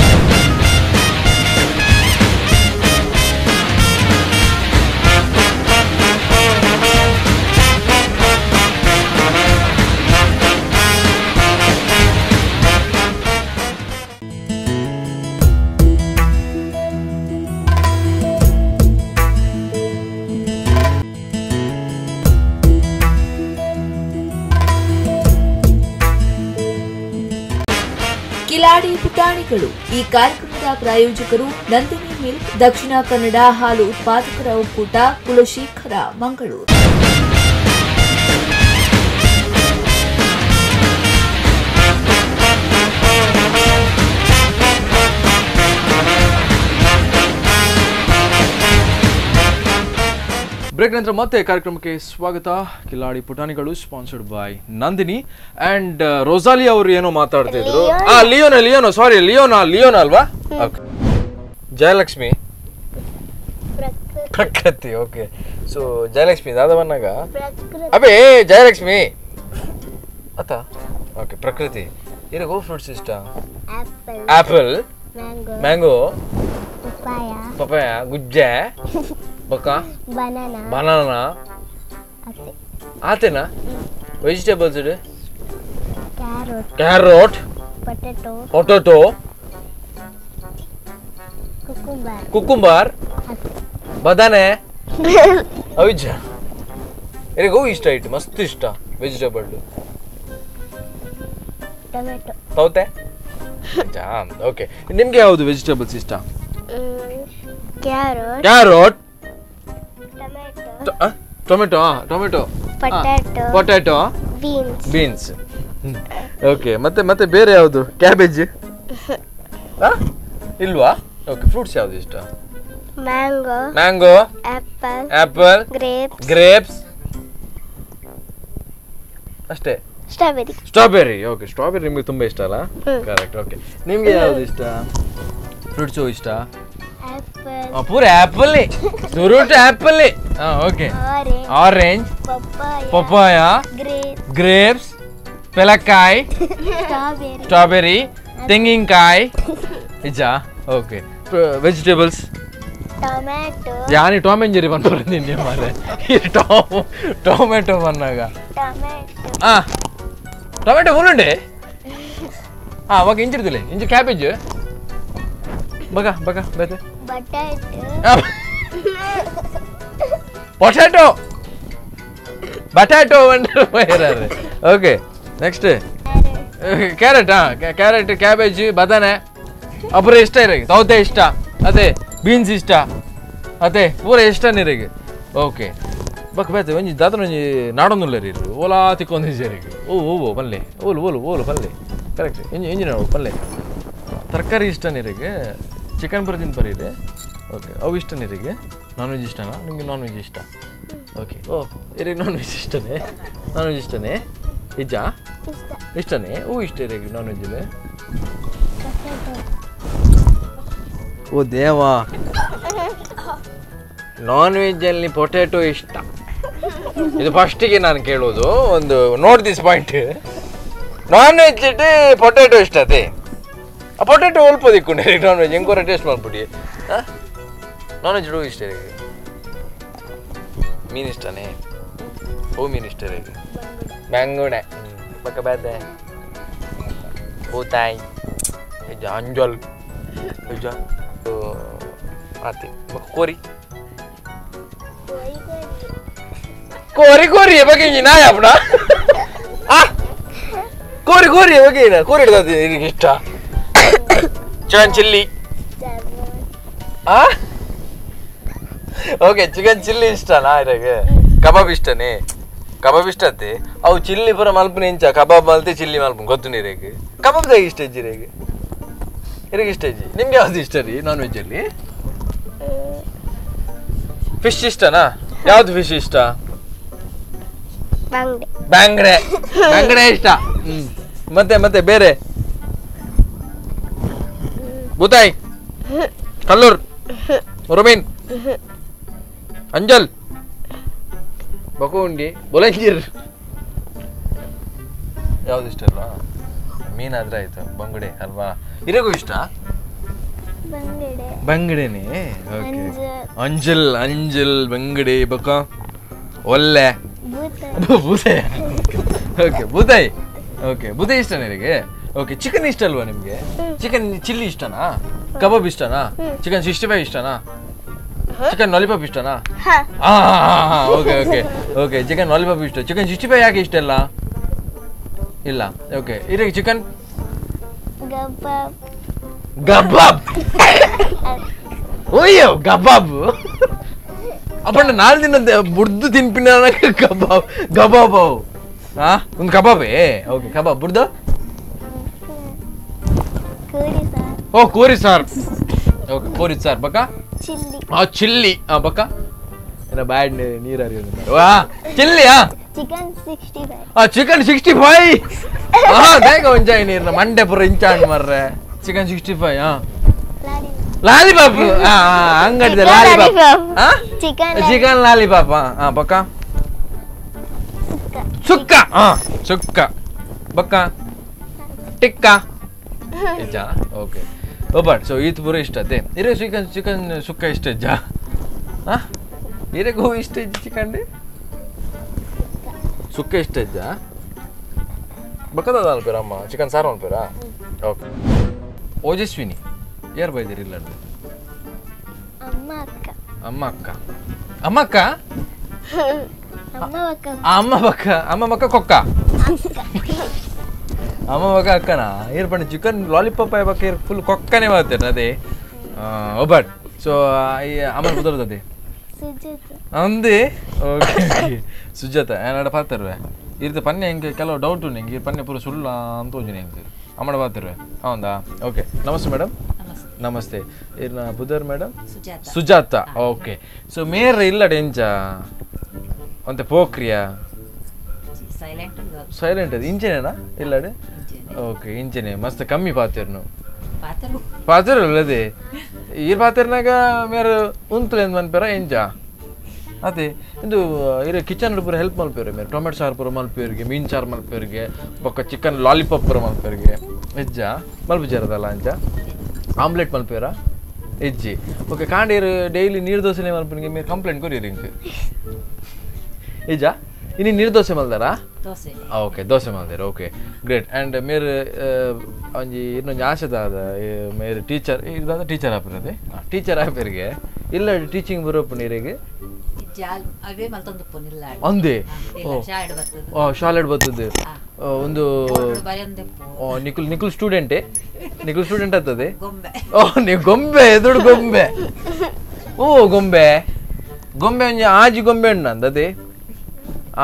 Speaker 1: ಕಿಲಾಡಿ ಪುಟಾಣಿಗಳು ಈ ಕಾರ್ಯಕ್ರಮದ ಪ್ರಾಯೋಜಕರು ನಂದಿನಿ ಮಿಲ್ಕ್, ದಕ್ಷಿಣ ಕನ್ನಡ ಹಾಲು ಉತ್ಪಾದಕರ ಒಕ್ಕೂಟ, ಕುಲಶೇಖರ, ಮಂಗಳೂರು.
Speaker 2: ಬ್ರೇಕ್ ನಂತರ ಮತ್ತೆ ಕಾರ್ಯಕ್ರಮಕ್ಕೆ ಸ್ವಾಗತ. ಕಿಲಾಡಿ ಪುಟಾಣಿಗಳು sponsored by Nandini and Rosalie ಅವರು ಏನೋ ಮಾತಾಡ್ತಿದ್ರು. Leona Leona sorry Leona Leona ಅಲ್ವಾ? Okay. Jayalakshmi Prakruti. Okay, so Jayalakshmi ದಾದವನ್ನಾಗ ಅಬೇ ಜಯಲಕ್ಷ್ಮಿ ಅತ್ತ. ಓಕೆ, ಪ್ರಕೃತಿ ಇರಗೋ ಫ್ರೂಟ್ಸ್ ಇಷ್ಟ? Apple, mango, papaya, ಗುಜ್ಜೆ, ಬಕ್ಕ, ಬನಾನಾ, ಆತೇನಾ? Vegetables carrot, potato, cucumber, ಬದಾನೆ, ಅವಿಜ. ಎರಿಗೂ ಇಷ್ಟ ಇಟ್ಟು ಮಸ್ತ್ ಇಷ್ಟ ವೆಜಿಟೇಬಲ್. ಸೌತೆ. ಓಕೆ, ನಿಮ್ಗೆ ಯಾವುದು ವೆಜಿಟೇಬಲ್ಸ್ ಇಷ್ಟ? Carrot, tomato, tomato, potato, beans. Okay, ಮತ್ತೆ ಮತ್ತೆ ಬೇರೆ ಯಾವುದು? ಕ್ಯಾಬೇಜ್ ಇಲ್ವಾ? ಓಕೆ, ಫ್ರೂಟ್ಸ್ ಯಾವುದು ಇಷ್ಟ?
Speaker 3: Mango,
Speaker 2: mango,
Speaker 3: apple,
Speaker 2: apple, grapes, ಅಷ್ಟೇ.
Speaker 3: Strawberry,
Speaker 2: strawberry. Okay, strawberry ನಿಮಗೆ ತುಂಬಾ ಇಷ್ಟ ಅಲ್ಲ? ಕರೆಕ್ಟ್. ಓಕೆ, ನಿಮಗೆ ಯಾವುದು ಇಷ್ಟ? ಫ್ರೂಟ್ಸು ಇಷ್ಟ? ಪೂರ ಆಪಲ್, ಸುರುಟ್ apple. Okay, orange, papaya, grapes, ಪೆಲಕಾಯಿ, strawberry, ತೆಂಗಿನಕಾಯಿ, ನಿಜ. Okay, vegetables ಯಾನಿ Tom and Jerry ಬಂದ್ರೆ ನಿನ್ನೆ ಮಾರೆ ಟೊಮೆಟೊ ಬಂದಾಗ ಟೊಮೆಟೊ ಹುಲ್ಲುಂಡೆ. ಹಾಂ, ಓಕೆ, ಇಂಚಿರ್ದಿಲ್ಲ ಇಂಚು ಕ್ಯಾಬೇಜ್, ಬಗ ಬಗ ಬೇತೆ ಪೊಟ್ಯಾಟೊ, ಬಟಾಟೊ ಬಂದ್ರೆ. Okay, next carrot. ಹಾಂ, ಕ್ಯಾರೆಟ್, ಕ್ಯಾಬೇಜ್, ಬದನೆ ಅಪುರ ಇಷ್ಟ ಇರಗೆ, ಸೌತೆ ಇಷ್ಟ, ಅದೇ ಬೀನ್ಸ್ ಇಷ್ಟ, ಅದೇ ಪೂರ ಇಷ್ಟ ನೀರಿಗೆ. ಓಕೆ, ಬಕ್ ಬೇತೆ ಒಂಜಿ ದಾತನ ಒಂಜಿ ನಾಡೊಂದುಲ್ಲ ರೀ, ಓಲಾ ತಿಕ್ಕೊಂದಿಜರಿಗೆ. ಓ ಓ ಪಲ್ಲೆ ಓಲು ಓಲು ಓಲು ಪಲ್ಲೆ ಕರೆಕ್ಟ್. ಇಂಜಿ ಇಂಜಿನ ಪಲ್ಲೆ ತರಕಾರಿ ಇಷ್ಟ ನೀರಿಗೆ. ಚಿಕನ್ ಪೂರ ತಿನ್ಪರಿ ಇದೆ. ಓಕೆ, ಅವು ಇಷ್ಟ ನೀರಿಗೆ. ನಾನ್ ವೆಜ್ ಇಷ್ಟನಾ ನಿಮಗೆ? ನಾನ್ ವೆಜ್ ಇಷ್ಟ. ಓಕೆ, ಓ ಇರಿಗೆ ನಾನ್ ವೆಜ್ ಇಷ್ಟನೇ? ನಾನ್ ವೆಜ್ ಇಷ್ಟನೇ? ನಿಜ ಇಷ್ಟನೇ? ಓ ಇಷ್ಟ ಇರಿಗೆ ನಾನ್ ವೆಜ್ ಇದೆ. ಓ ದೇವಾ, ನಾನ್ ವೆಜ್ಜಲ್ಲಿ ಪೊಟ್ಯಾಟೊ ಇಷ್ಟ. ಇದು ಫಸ್ಟಿಗೆ ನಾನು ಕೇಳೋದು ಒಂದು note this point. Non veg ಇಟ್ಟು ಪೊಟ್ಯಾಟೊ ಇಷ್ಟ ಅದೇ. ಆ ಪೊಟ್ಯಾಟೊ ಒಲ್ಪೋದಿಕ್ಕು ನಾನ್ ವೆಜ್ ಎಂಕೋರ ಟೇಸ್ಟ್ ಮಾಡ್ಬಿಡಿ. ಹಾಂ, ನಾನ್ ವೆಜ್ ಇಷ್ಟ ಇರಿಗೆ. ಮೀನು ಇಷ್ಟನೇ? ಓ ಮೀನು ಇಷ್ಟ ಇರಿಗೆ. ಬ್ಯಾಂಗೋಡೆ, ಬಕ್ಕ ಬೇತೆ, ಬೂತಾಯಿ, ನಿಜ, ಅಂಜಲ್, ನಿಜ, ಆತಿ ಬಕ್ಕ ಕೋರಿ ಕೋರಿ ಕೋರಿ ಬಗ್ಗೆ ನಾಯ ಅಪ್ಪಣ. ಆ ಕೋರಿ ಕೋರಿ ಬಗ್ಗೆ ಕೋರಿ ಹಿಡ್ದು ಇಷ್ಟ. Chicken chilli. ಆ okay, chicken chilli ಇಷ್ಟನಾ ಇರಗೆ? ಕಬಾಬ್ ಇಷ್ಟನೇ? ಕಬಾಬ್ ಇಷ್ಟ ಅತ್ತೆ. ಅವು ಚಿಲ್ಲಿ ಪೂರ ಮಲ್ಪುನ ಇಂಚ ಕಬಾಬ್ ಮಲ್ತೆ ಚಿಲ್ಲಿ ಮಲ್ಪುನ ಗೊತ್ತು ನೀರಿಗೆ. ಕಬಾಬ್ ದಾಗ ಇಷ್ಟ ಇಜ್ಜಿ ರೇಗೆ? ಇರಗೆ ಇಷ್ಟ ಇಜ್ಜಿ. ನಿಮ್ಗೆ ಯಾವ್ದು ಇಷ್ಟ ರೀ ನಾನ್ ವೆಜ್ ಅಲ್ಲಿ? ಫಿಶ್ ಇಷ್ಟನಾ? ಯಾವ್ದು ಫಿಶ್ ಇಷ್ಟ? ಬ್ಯಾಂಗ್ಡೆ. ಬ್ಯಾಂಗ್ಡೆ ಇಷ್ಟ. ಮತ್ತೆ ಮತ್ತೆ ಬೇರೆ? ಬೂತಾಯಿ, ಕಲ್ಲೂರ್, ರುಮೀನ್, ಅಂಜಲ್, ಬಕುಂಡಿ ಬೊಲಂಜೀರ್ ಯಾವ್ದು ಇಷ್ಟ ಅಲ್ವಾ? ಮೀನಾದ್ರೆ ಆಯ್ತು, ಬಂಗುಡೆ ಅಲ್ವಾ? ಇರಗೂ ಇಷ್ಟ ಬಂಗಡೆನೇ. ಓಕೆ, ಅಂಜಲ್ ಅಂಜಲ್ ಬಂಗಡೆ ಬಕ ಒಲ್ಲೆ ಬೂತಾಯಿ. ಓಕೆ ಬೂತಾಯಿ. ಓಕೆ ಬೂತಾಯಿ ಇಷ್ಟನಾ ನಿನಗೆ? ಓಕೆ ಚಿಕನ್ ಇಷ್ಟ ಅಲ್ವಾ ನಿಮಗೆ? ಚಿಕನ್ ಚಿಲ್ಲಿ ಇಷ್ಟನಾ? ಕಬಾಬ್ ಇಷ್ಟನಾ? ಚಿಕನ್ 65 ಇಷ್ಟನಾ? ಚಿಕನ್ ಲಾಲಿಪಾಪ್ ಇಷ್ಟನಾ? Okay okay okay, chicken lollipop ಇಷ್ಟ. ಚಿಕನ್ 65 ಯಾಕೆ ಇಷ್ಟ ಇಲ್ಲ? ಇಲ್ಲ. ಓಕೆ ಇರಗೆ ಚಿಕನ್ ಗಬಾಬ್. ಓಯ್ಯೋ ಗಬಾಬ್ ಅಪ್ಪಣ್ಣ ನಾಲ್ ದಿನ ಬುಡ್ದು ತಿನ್ಪಿನ ಕಬಾಬ್ ಗಬಾಬ್ ಅವು. ಹಾ ಒಂದು ಕಬಾಬೇ? ಓಕೆ ಕಬಾಬ್ ಬುಡ್ದು. ಓ ಕೋರಿ ಸಾರ್. ಓಕೆ ಕೋರಿ ಸಾರ್ ಬಕ್ಕ ಆ ಚಿಲ್ಲಿ. ಆ ಬಕ್ಕ ಏನ ಬ್ಯಾಡ್ ನೀರು ಹರಿಯೋದು. ವಾ ಚಿಲ್ಲಿ. ಆ
Speaker 3: ಚಿಕನ್ 65.
Speaker 2: ಆ ಚಿಕನ್ 65. ಆ ಬೇಗ ಒಂಜಾಯಿ ನೀರ್ನ ಮಂಡೆ ಪೂರ ಇಂಚಾಂಡ್ ಮರ್ರೆ. ಚಿಕನ್ 65. ಹಾ ಲಾಲಿಪಾಪ್. ಆ ಅಂಗಡಿದ ಲಾಲಿಪಾಪ್. ಆ ಚಿಕನ್ ಲಾಲಿಪಾಪ್. ಆ ಬಕ್ಕ ಸುಕ್ಕ. ಆ ಸುಕ್ಕ ಬಕ್ಕ ಟಿಕ್ಕ ಇಜ್ಜಾ? ಓಕೆ ಒಬ್ಬಟ್. ಸೊ ಈತ್ ಪೂರ ಇಷ್ಟ ಅದೇ ಇರೇ. ಚಿಕನ್ ಚಿಕನ್ ಸುಕ್ಕ ಇಷ್ಟ ಇಜ್ಜಾ? ಹಾಂ ಇರೆಗೂ ಇಷ್ಟ ಇಜ್ಜಿ ಚಿಕನ್ ಸುಕ್ಕ ಇಷ್ಟ ಇಜ್ಜಾ? ಬಕ್ಕದ ಅನ್ಪೇರ ಅಮ್ಮ ಚಿಕನ್ ಸಾರು ಅನ್ಪೇರಾ? ಓಕೆ ಓಜಸ್ವಿನಿ ಯಾರು ಬೈದಿರಿ ಇಲ್ಲ?
Speaker 3: ಅಮ್ಮ ಅಕ್ಕ.
Speaker 2: ಅಮ್ಮ ಅಕ್ಕ. ಅಮ್ಮ ಅಕ್ಕ ಅಮ್ಮ ಬಕ್ಕ ಅಮ್ಮ ಬಕ್ಕ ಕೊಕ್ಕ ಅಮ್ಮ ಬಕ್ಕ ಅಕ್ಕನಾ? ಏರ್ ಪಂಡ ಚಿಕನ್ ಲಾಲಿಪಾಪ್ ಬಕ್ಕ ಏರ್ ಫುಲ್ ಕೊಕ್ಕನೆ ಬರ್ತೇನೆ ಅದೇ ಒಬ್ಬಟ್. ಸೊ ಅಮ್ಮ ಬುದರ್ದದೆ ಅಂದೆ. ಓಕೆ ಸುಜಾತ ಏನಾಡ ಪಾತರ್ವೆ ಇರ್ತ ಪನ್ನೆ ಹೆಂಗೆ ಕೆಲವು ಡೌಟ್ ಉಂಟು ಹೆಂಗೆ ಪನ್ನೆ ಪೂರ ಸುಳ್ಳ ಅಂತ ಒಂಜಿನ ಹೆಂಗೆ ಅಮ್ಮಡ ಪಾತರ್ವೆ ಹೌದಾ? ಓಕೆ ನಮಸ್ತೆ ಮೇಡಮ್. ನಮಸ್ತೆ. ಇರ್ನ ಬುದರ್ madam Sujata. Okay so ಮೇರ್ ಇಲ್ಲಡೆ ಎಂಚ ಅಂತೆ ಪೋಕ್ರಿಯಾ ಸೈಲೆಂಟ್ ಅದು ಇಂಚನೇನಾ ಇಲ್ಲಡೆ? ಓಕೆ ಇಂಚನೆ ಮಸ್ತ್ ಕಮ್ಮಿ ಪಾತಿರ್ನು ಪಾತಿರಲ್ಲ ಅದೇ ಈರ್ ಪಾತಿರ್ನಾಗ ಮೇರ್ ಉಂತುಲೆಂದು ಮನ್ಪೇರ ಎಂಚ ಅದೇ ಇಂದು ಇರ ಕಿಚನ್ ಪೂರ ಹೆಲ್ಪ್ ಮಲ್ಪೇರು ಮೇರೆ ಟೊಮೆಟೊ ಸಾರು ಪೂರ ಮಲ್ಪೇರಿಗೆ ಮೀನು ಸಾರು ಮಲ್ಪೇರಿಗೆ ಬೊಕ್ಕ ಚಿಕನ್ ಲಾಲಿಪಾಪ್ ಪೂರ ಮಲ್ಪೇರಿಗೆ ಹೆಜ್ಜ ಮಲ್ಪುಜಾರದಲ್ಲ ಅಂಚ ಆಮ್ಲೆಟ್ ಮಲ್ಪೇರ ಹೆಜ್ಜಿ. ಓಕೆ ಕಾಂಡೀರು ಡೈಲಿ ನೀರು ದೋಸೆನೇ ಮಲ್ಪನಿಗೆ ಮೇರೆ ಕಂಪ್ಲೇಂಟ್ ಕೊರಿ ಇಂಕ್ ಇಜ್ಜಾ? ಇನ್ನು ನೀರು ದೋಸೆ ಮಲ್ದಾರಾ? ಓಕೆ ದೋಸೆ ಮಲ್ದಾರ. Okay great. And ಮೇರೆ ಒಂಜಿ ಇನ್ನೊಂದು ಆಸೆ ದಾದ ಮೇರೆ ಟೀಚರ್ ಇದಾದ ಟೀಚರ್ ಆಪಿರದೆ ಟೀಚರ್ ಆಪಿರಿಗೆ ಇಲ್ಲ ಟೀಚಿಂಗ್ ಬರೋಪ್ಪ ನೀರಿಗೆ ಅಂದೆ ಶಾಲೆಡ್ ಬರ್ತದೆ ಒಂದು ನಿಖುಲ್ ನಿಖುಲ್ ಸ್ಟೂಡೆಂಟೇ ನಿಖುಲ್ ಸ್ಟೂಡೆಂಟ್ ಆಗ್ತದೆ. ಓ ನೀವು ಗೊಂಬೆ ಎದುರು ಗೊಂಬೆ. ಓ ಗೊಂಬೆ ಗೊಂಬೆ ಒಂಜಿ ಆಜಿ ಗೊಂಬೆ ಉಂಡು ಅಂದದೆ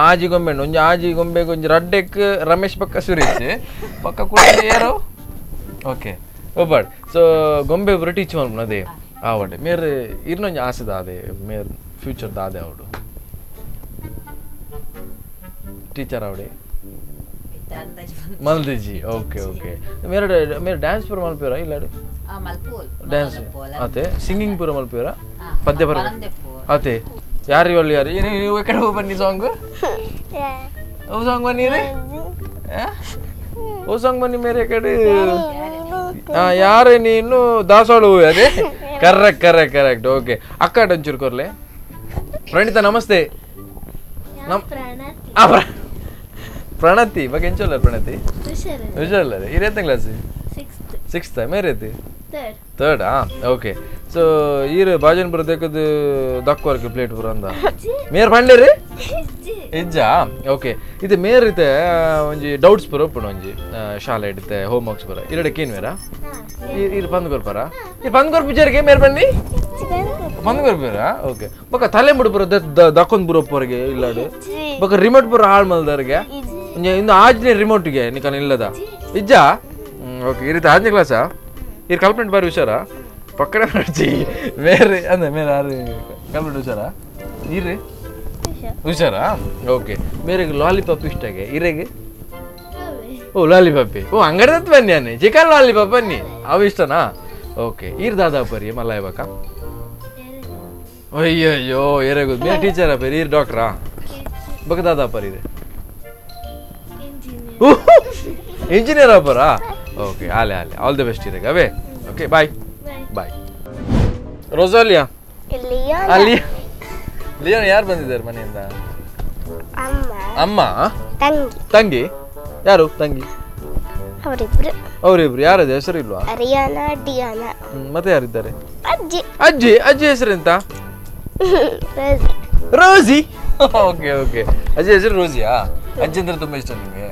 Speaker 2: ಆಜಿ ಗೊಂಬೆ ಉಂಡು ಒಂಜಿ ಆಜಿ ಗೊಂಬೆಗೆ ಒಂಜಿ ರಡ್ಡೆಕ್ ರಮೇಶ್ ಪಕ್ಕ ಸುರೇಶ್ ಪಕ್ಕ ಕೂಡ ಯಾರೋ. ಓಕೆ ಒಬ್ಬಾಡ್. ಸೊ ಗೊಂಬೆ ಒಬ್ಬರು ಟೀಚ್ ಮಲ್ಪುನ ಅದೇ ಆವಡೆ ಮೇರೆ ಇನ್ನೊಂಜಿ ಆಸೆ ದಾದೆ ಮೇರ್ ಫ್ಯೂಚರ್ ದಾದೆ ಅವಡು ಟೀಚರ್ ಅವಡೆ ಮಲ್ದಿಜಿ. ಓಕೆ ಓಕೆ ಮೇರೆ ಮೇರೆ ಡ್ಯಾನ್ಸ್ ಪೂರ ಮಲ್ಪೇರ ಇಲ್ಲ ಡ್ಯಾನ್ಸ್ ಅದೇ ಸಿಂಗಿಂಗ್ ಪೂರ ಮಲ್ಪೇರ ಪದ್ಯ ಪರ ಅದೇ ಯಾರು ಒಳ್ಳೆ ಯಾರು ನೀವು ಎಕಡೆ ಹೋಗಿ ಬನ್ನಿ ಸಾಂಗ್ ಓ ಸಾಂಗ್ ಬನ್ನಿ ರೀ ಓ ಸಾಂಗ್ ಬನ್ನಿ ಮೇರೆ ಕಡೆ ಯಾರೇ ನೀನು ದಾಸವಾಳ ಹೂವು ಅದೇ correct correct correct. Okay ಅಕ್ಕ ಒಂಚೂರು ಕೊರ್ಲೆ. ಪ್ರಣೀತಾ ನಮಸ್ತೆ. ಪ್ರಣತಿ ಬಗ್ಗೆ ಎಂಚಲ್ಲ ಪ್ರಣತಿ ಹುಷಾರಲ್ಲ ಇರೇತ ಕ್ಲಾಸ್ ಸಿಕ್ಸ್ತ್ ಮೇರೇತಿ ಥರ್ಡ್. ಹಾಂ ಓಕೆ. ಸೊ ಈರು ಬಾಜನ್ ಪುರ ದೇಕದು ದಕ್ವರ್ಕ್ ಪ್ಲೇಟ್ ಪುರ ಅಂದ ಮೇರ್ ಪಂಡೇರಿ ಇಜ್ಜಾ? ಓಕೆ ಇದು ಮೇರ್ ಇತ್ತೆ ಒಂಜಿ ಡೌಟ್ಸ್ ಪುರ ಉಪ್ಪುಂಡು ಒಂಜಿ ಶಾಲೆ ಇಡುತ್ತೆ ಹೋಮ್ ವರ್ಕ್ಸ್ ಪುರ ಇರಡಕ್ಕೆ ಏನು ಮೇರಾ ಇರು ಬಂದು ಕೊರ್ಪಾರ ಇರು ಬಂದು ಕೊರ್ಪಿಜಾರಿಗೆ ಮೇರ್ ಬನ್ನಿ ಬಂದು ಕೊರ್ಪೀರಾ? ಓಕೆ ಬೊಕ್ಕ ತಲೆ ಮುಡು ಪುರ ದಕ್ಕೊಂದು ಬುರಪ್ಪವ್ರಿಗೆ ಇಲ್ಲಾಡು ಬೊಕ್ಕ ರಿಮೋಟ್ ಪುರ ಹಾಳು ಮಲ್ದವ್ರಿಗೆ ಇನ್ನು ಆಜ್ನೇ ರಿಮೋಟ್ಗೆ ನಿಕನ ಇಲ್ಲದ ಇಜ್ಜಾ? ಓಕೆ ಈ ರೀತಿ ಆಜ್ನೇ ಕ್ಲಾಸಾ? ಈ ಕಲ್ಪನೆ ಬಾರಿ ಹುಷಾರಾ ಪಕ್ಕನೆ ಮಾಡ್ಚಿ ಬೇರೆ ಅಂದ್ರೆ ಮೇರೆ ಯಾರು ಕಲ್ಪನೆ ಹುಷಾರಾ? ಇರ್ರಿ ಹುಷಾರಾ? ಓಕೆ ಮೇರೆಗೆ ಲಾಲಿಪಾಪ್ ಇಷ್ಟಾಗೆ ಇರೆಗೆ? ಓ ಲಾಲಿಪಾಪಿ ಓ ಅಂಗಡಿ ಬನ್ನಿ ಅನ್ನಿ ಚಿಕನ್ ಲಾಲಿಪಾಪ್ ಬನ್ನಿ ಅವು ಇಷ್ಟನಾ? ಓಕೆ ಈರ್ ದಾದಾ ಪರಿ ಮಲ್ಲಾಯ ಬಾಕ. ಅಯ್ಯಯ್ಯೋ ಏರಾಗೋದು ಮೇರೆ ಟೀಚರ್ ಪರಿ ಈರ್ ಡಾಕ್ಟ್ರಾ? ಬೊಕ ದಾದ ಆಪರ್ ಇದೆ engineer ಆಪರಾ okay Aale Aale all the best ಇರಗ away okay bye bye Rosalia ಅಲ್ಲಿ ಲಿಯೋನ್ ಯಾರು ಬಂದಿದ್ದಾರೆ ಮನೆಯಿಂದ
Speaker 3: ಅಮ್ಮ
Speaker 2: ಅಮ್ಮ
Speaker 3: ತಂಗಿ
Speaker 2: ತಂಗಿ ಯಾರು ತಂಗಿ
Speaker 3: ಅವರಿಬ್ರು
Speaker 2: ಅವರಿಬ್ರು ಯಾರದು ಹೆಸರು ಇಲ್ವಾ
Speaker 3: ರಿಯಾನಾ ಡಿಯಾನಾ
Speaker 2: ಮತ್ತೆ ಯಾರಿದ್ದಾರೆ
Speaker 3: ಅಜ್ಜಿ
Speaker 2: ಅಜ್ಜಿ ಅಜ್ಜಿ ಹೆಸರು ಎಂತ
Speaker 3: ರೋಸಿ
Speaker 2: ರೋಸಿ ಓಕೆ ಓಕೆ ಅಜ್ಜಿ ಹೆಸರು ರೋಸಿಯಾ ಅಜ್ಜಿ ಅಂದ್ರೆ ತುಂಬಾ ಇಷ್ಟ ನಿಮಗೆ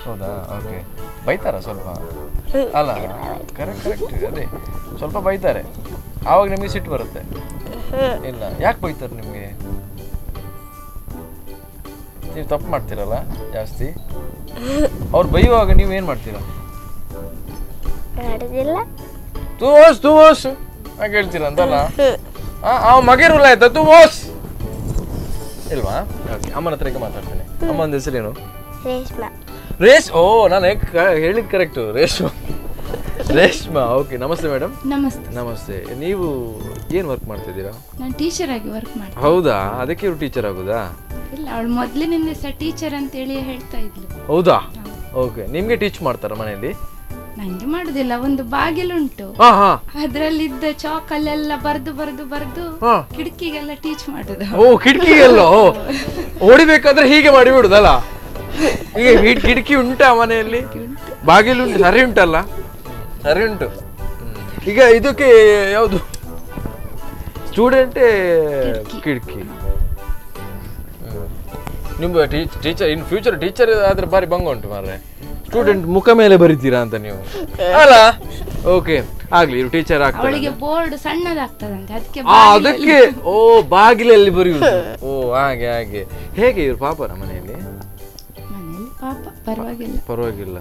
Speaker 2: ಹೌದಾ ಓಕೆ ಬೈತಾರ ಸ್ವಲ್ಪ ಅಲ್ಲ ಕರೆಕ್ಟ್ ಕರೆಕ್ಟ್ ಅದೇ ಸ್ವಲ್ಪ ಬೈತಾರೆ ಆವಾಗ ನಿಮಗೆ ಸಿಟ್ಟು ಬರುತ್ತೆ ಇಲ್ಲ ಯಾಕೆ ಬೈತಾರೆ ನಿಮಗೆ ನೀವು ತಪ್ಪು ಮಾಡ್ತೀರಲ್ಲ ಜಾಸ್ತಿ ಅವ್ರು ಬೈಯುವಾಗ ನೀವು ಏನು ಮಾಡ್ತೀರಾ
Speaker 3: ಮಾಡೋದಿಲ್ಲ
Speaker 2: ತೂ ಹೋಸ್ ತೂ ಹೋಸ್ ಹಾಗೆ ಹೇಳ್ತೀರಾ ಅಂತಲ್ಲ ಆ ಮಗೇರುಲ್ಲ ಆಯ್ತಾ ತೂ ಹೋಸ್ ಇಲ್ವಾ ಓಕೆ ಅಮ್ಮನ ಹತ್ರ ಈಗ ಮಾತಾಡ್ತೇನೆ ಅಮ್ಮನ ಹೆಸರೇನು
Speaker 3: ರೇಷ್ಮಾ
Speaker 2: ರೇಷ್ ಓ ನಾನು ಹೇಳಿದ್ ಕರೆಕ್ಟು ರೇಷ್ಮಾ ರೇಷ್ಮಾ ಓಕೆ ನಮಸ್ತೆ ಮೇಡಮ್
Speaker 4: ನಮಸ್ತೆ
Speaker 2: ನಮಸ್ತೆ ನೀವು ಏನು ವರ್ಕ್ ಮಾಡ್ತಿದ್ದೀರಾ
Speaker 4: ನಾನು ಟೀಚರ್ ಆಗಿ ವರ್ಕ್ ಮಾಡ್ತೀನಿ
Speaker 2: ಹೌದಾ ಅದಕ್ಕೆ ಇವ್ರು ಟೀಚರ್ ಆಗುದಾ
Speaker 4: ಇಲ್ಲ ಅವಳು ಮೊದಲಿನಿಂದ ಸಹ ಟೀಚರ್ ಅಂತ ಹೇಳಿ ಹೇಳ್ತಾ ಇದ್ಲು
Speaker 2: ಹೌದಾ ಓಕೆ ನಿಮಗೆ ಟೀಚ್ ಮಾಡ್ತಾರಾ ಮನೆಯಲ್ಲಿ
Speaker 4: ನಂಗೆ ಮಾಡುದಿಲ್ಲ ಒಂದು ಬಾಗಿಲುಂಟು ಅದರಲ್ಲಿದ್ದ ಚಾಕಲ್ಲೆಲ್ಲ ಬರ್ದು ಬರ್ದು ಬರ್ದು ಕಿಟಕಿಗೆಲ್ಲ ಟೀಚ್ ಮಾಡುದು
Speaker 2: ಓ ಕಿಟಕಿಗೆಲ್ಲ ಹೊಡಿಬೇಕಾದ್ರೆ ಹೀಗೆ ಮಾಡಿ ಬಿಡುದಲ್ಲ ಈಗ ಕಿಟಕಿ ಉಂಟಾ ಮನೆಯಲ್ಲಿ ಬಾಗಿಲು ಉಂಟು ಸರಿ ಉಂಟಲ್ಲ ಸರಿ ಉಂಟು ಈಗ ಇದಕ್ಕೆ ಯಾವುದು ಸ್ಟೂಡೆಂಟೇ ಕಿಟಕಿ ನಿಮ್ಮ teacher in future teacher ಆದ್ರೆ ಬಾರಿ ಭಂಗ ಉಂಟು ಮಾರ್ರೆ ಸ್ಟೂಡೆಂಟ್ ಮುಖ ಮೇಲೆ ಬರಿತೀರಾ ಅಂತ ನೀವು ಅಲ್ಲ ಓಕೆ ಆಗ್ಲಿ ಇವ್ರು ಟೀಚರ್ ಆಗ್ತಾರೆ
Speaker 4: ಅವಳಿಗೆ ಬೋರ್ಡ್ ಸಣ್ಣದಾಗ್ತದಂತೆ ಅದಕ್ಕೆ
Speaker 2: ಅದಕ್ಕೆ ಓ ಬಾಗಿಲಲ್ಲಿ ಬರೆಯುವುದು ಓ ಹಾಗೆ ಹಾಗೆ ಹೇಗೆ ಇವ್ರು ಪಾಪನ ಮನೆಯಲ್ಲಿ
Speaker 4: ಮನೆಯಲ್ಲಿ ಪಾಪ ಪರವಾಗಿಲ್ಲ
Speaker 2: ಪರವಾಗಿಲ್ಲ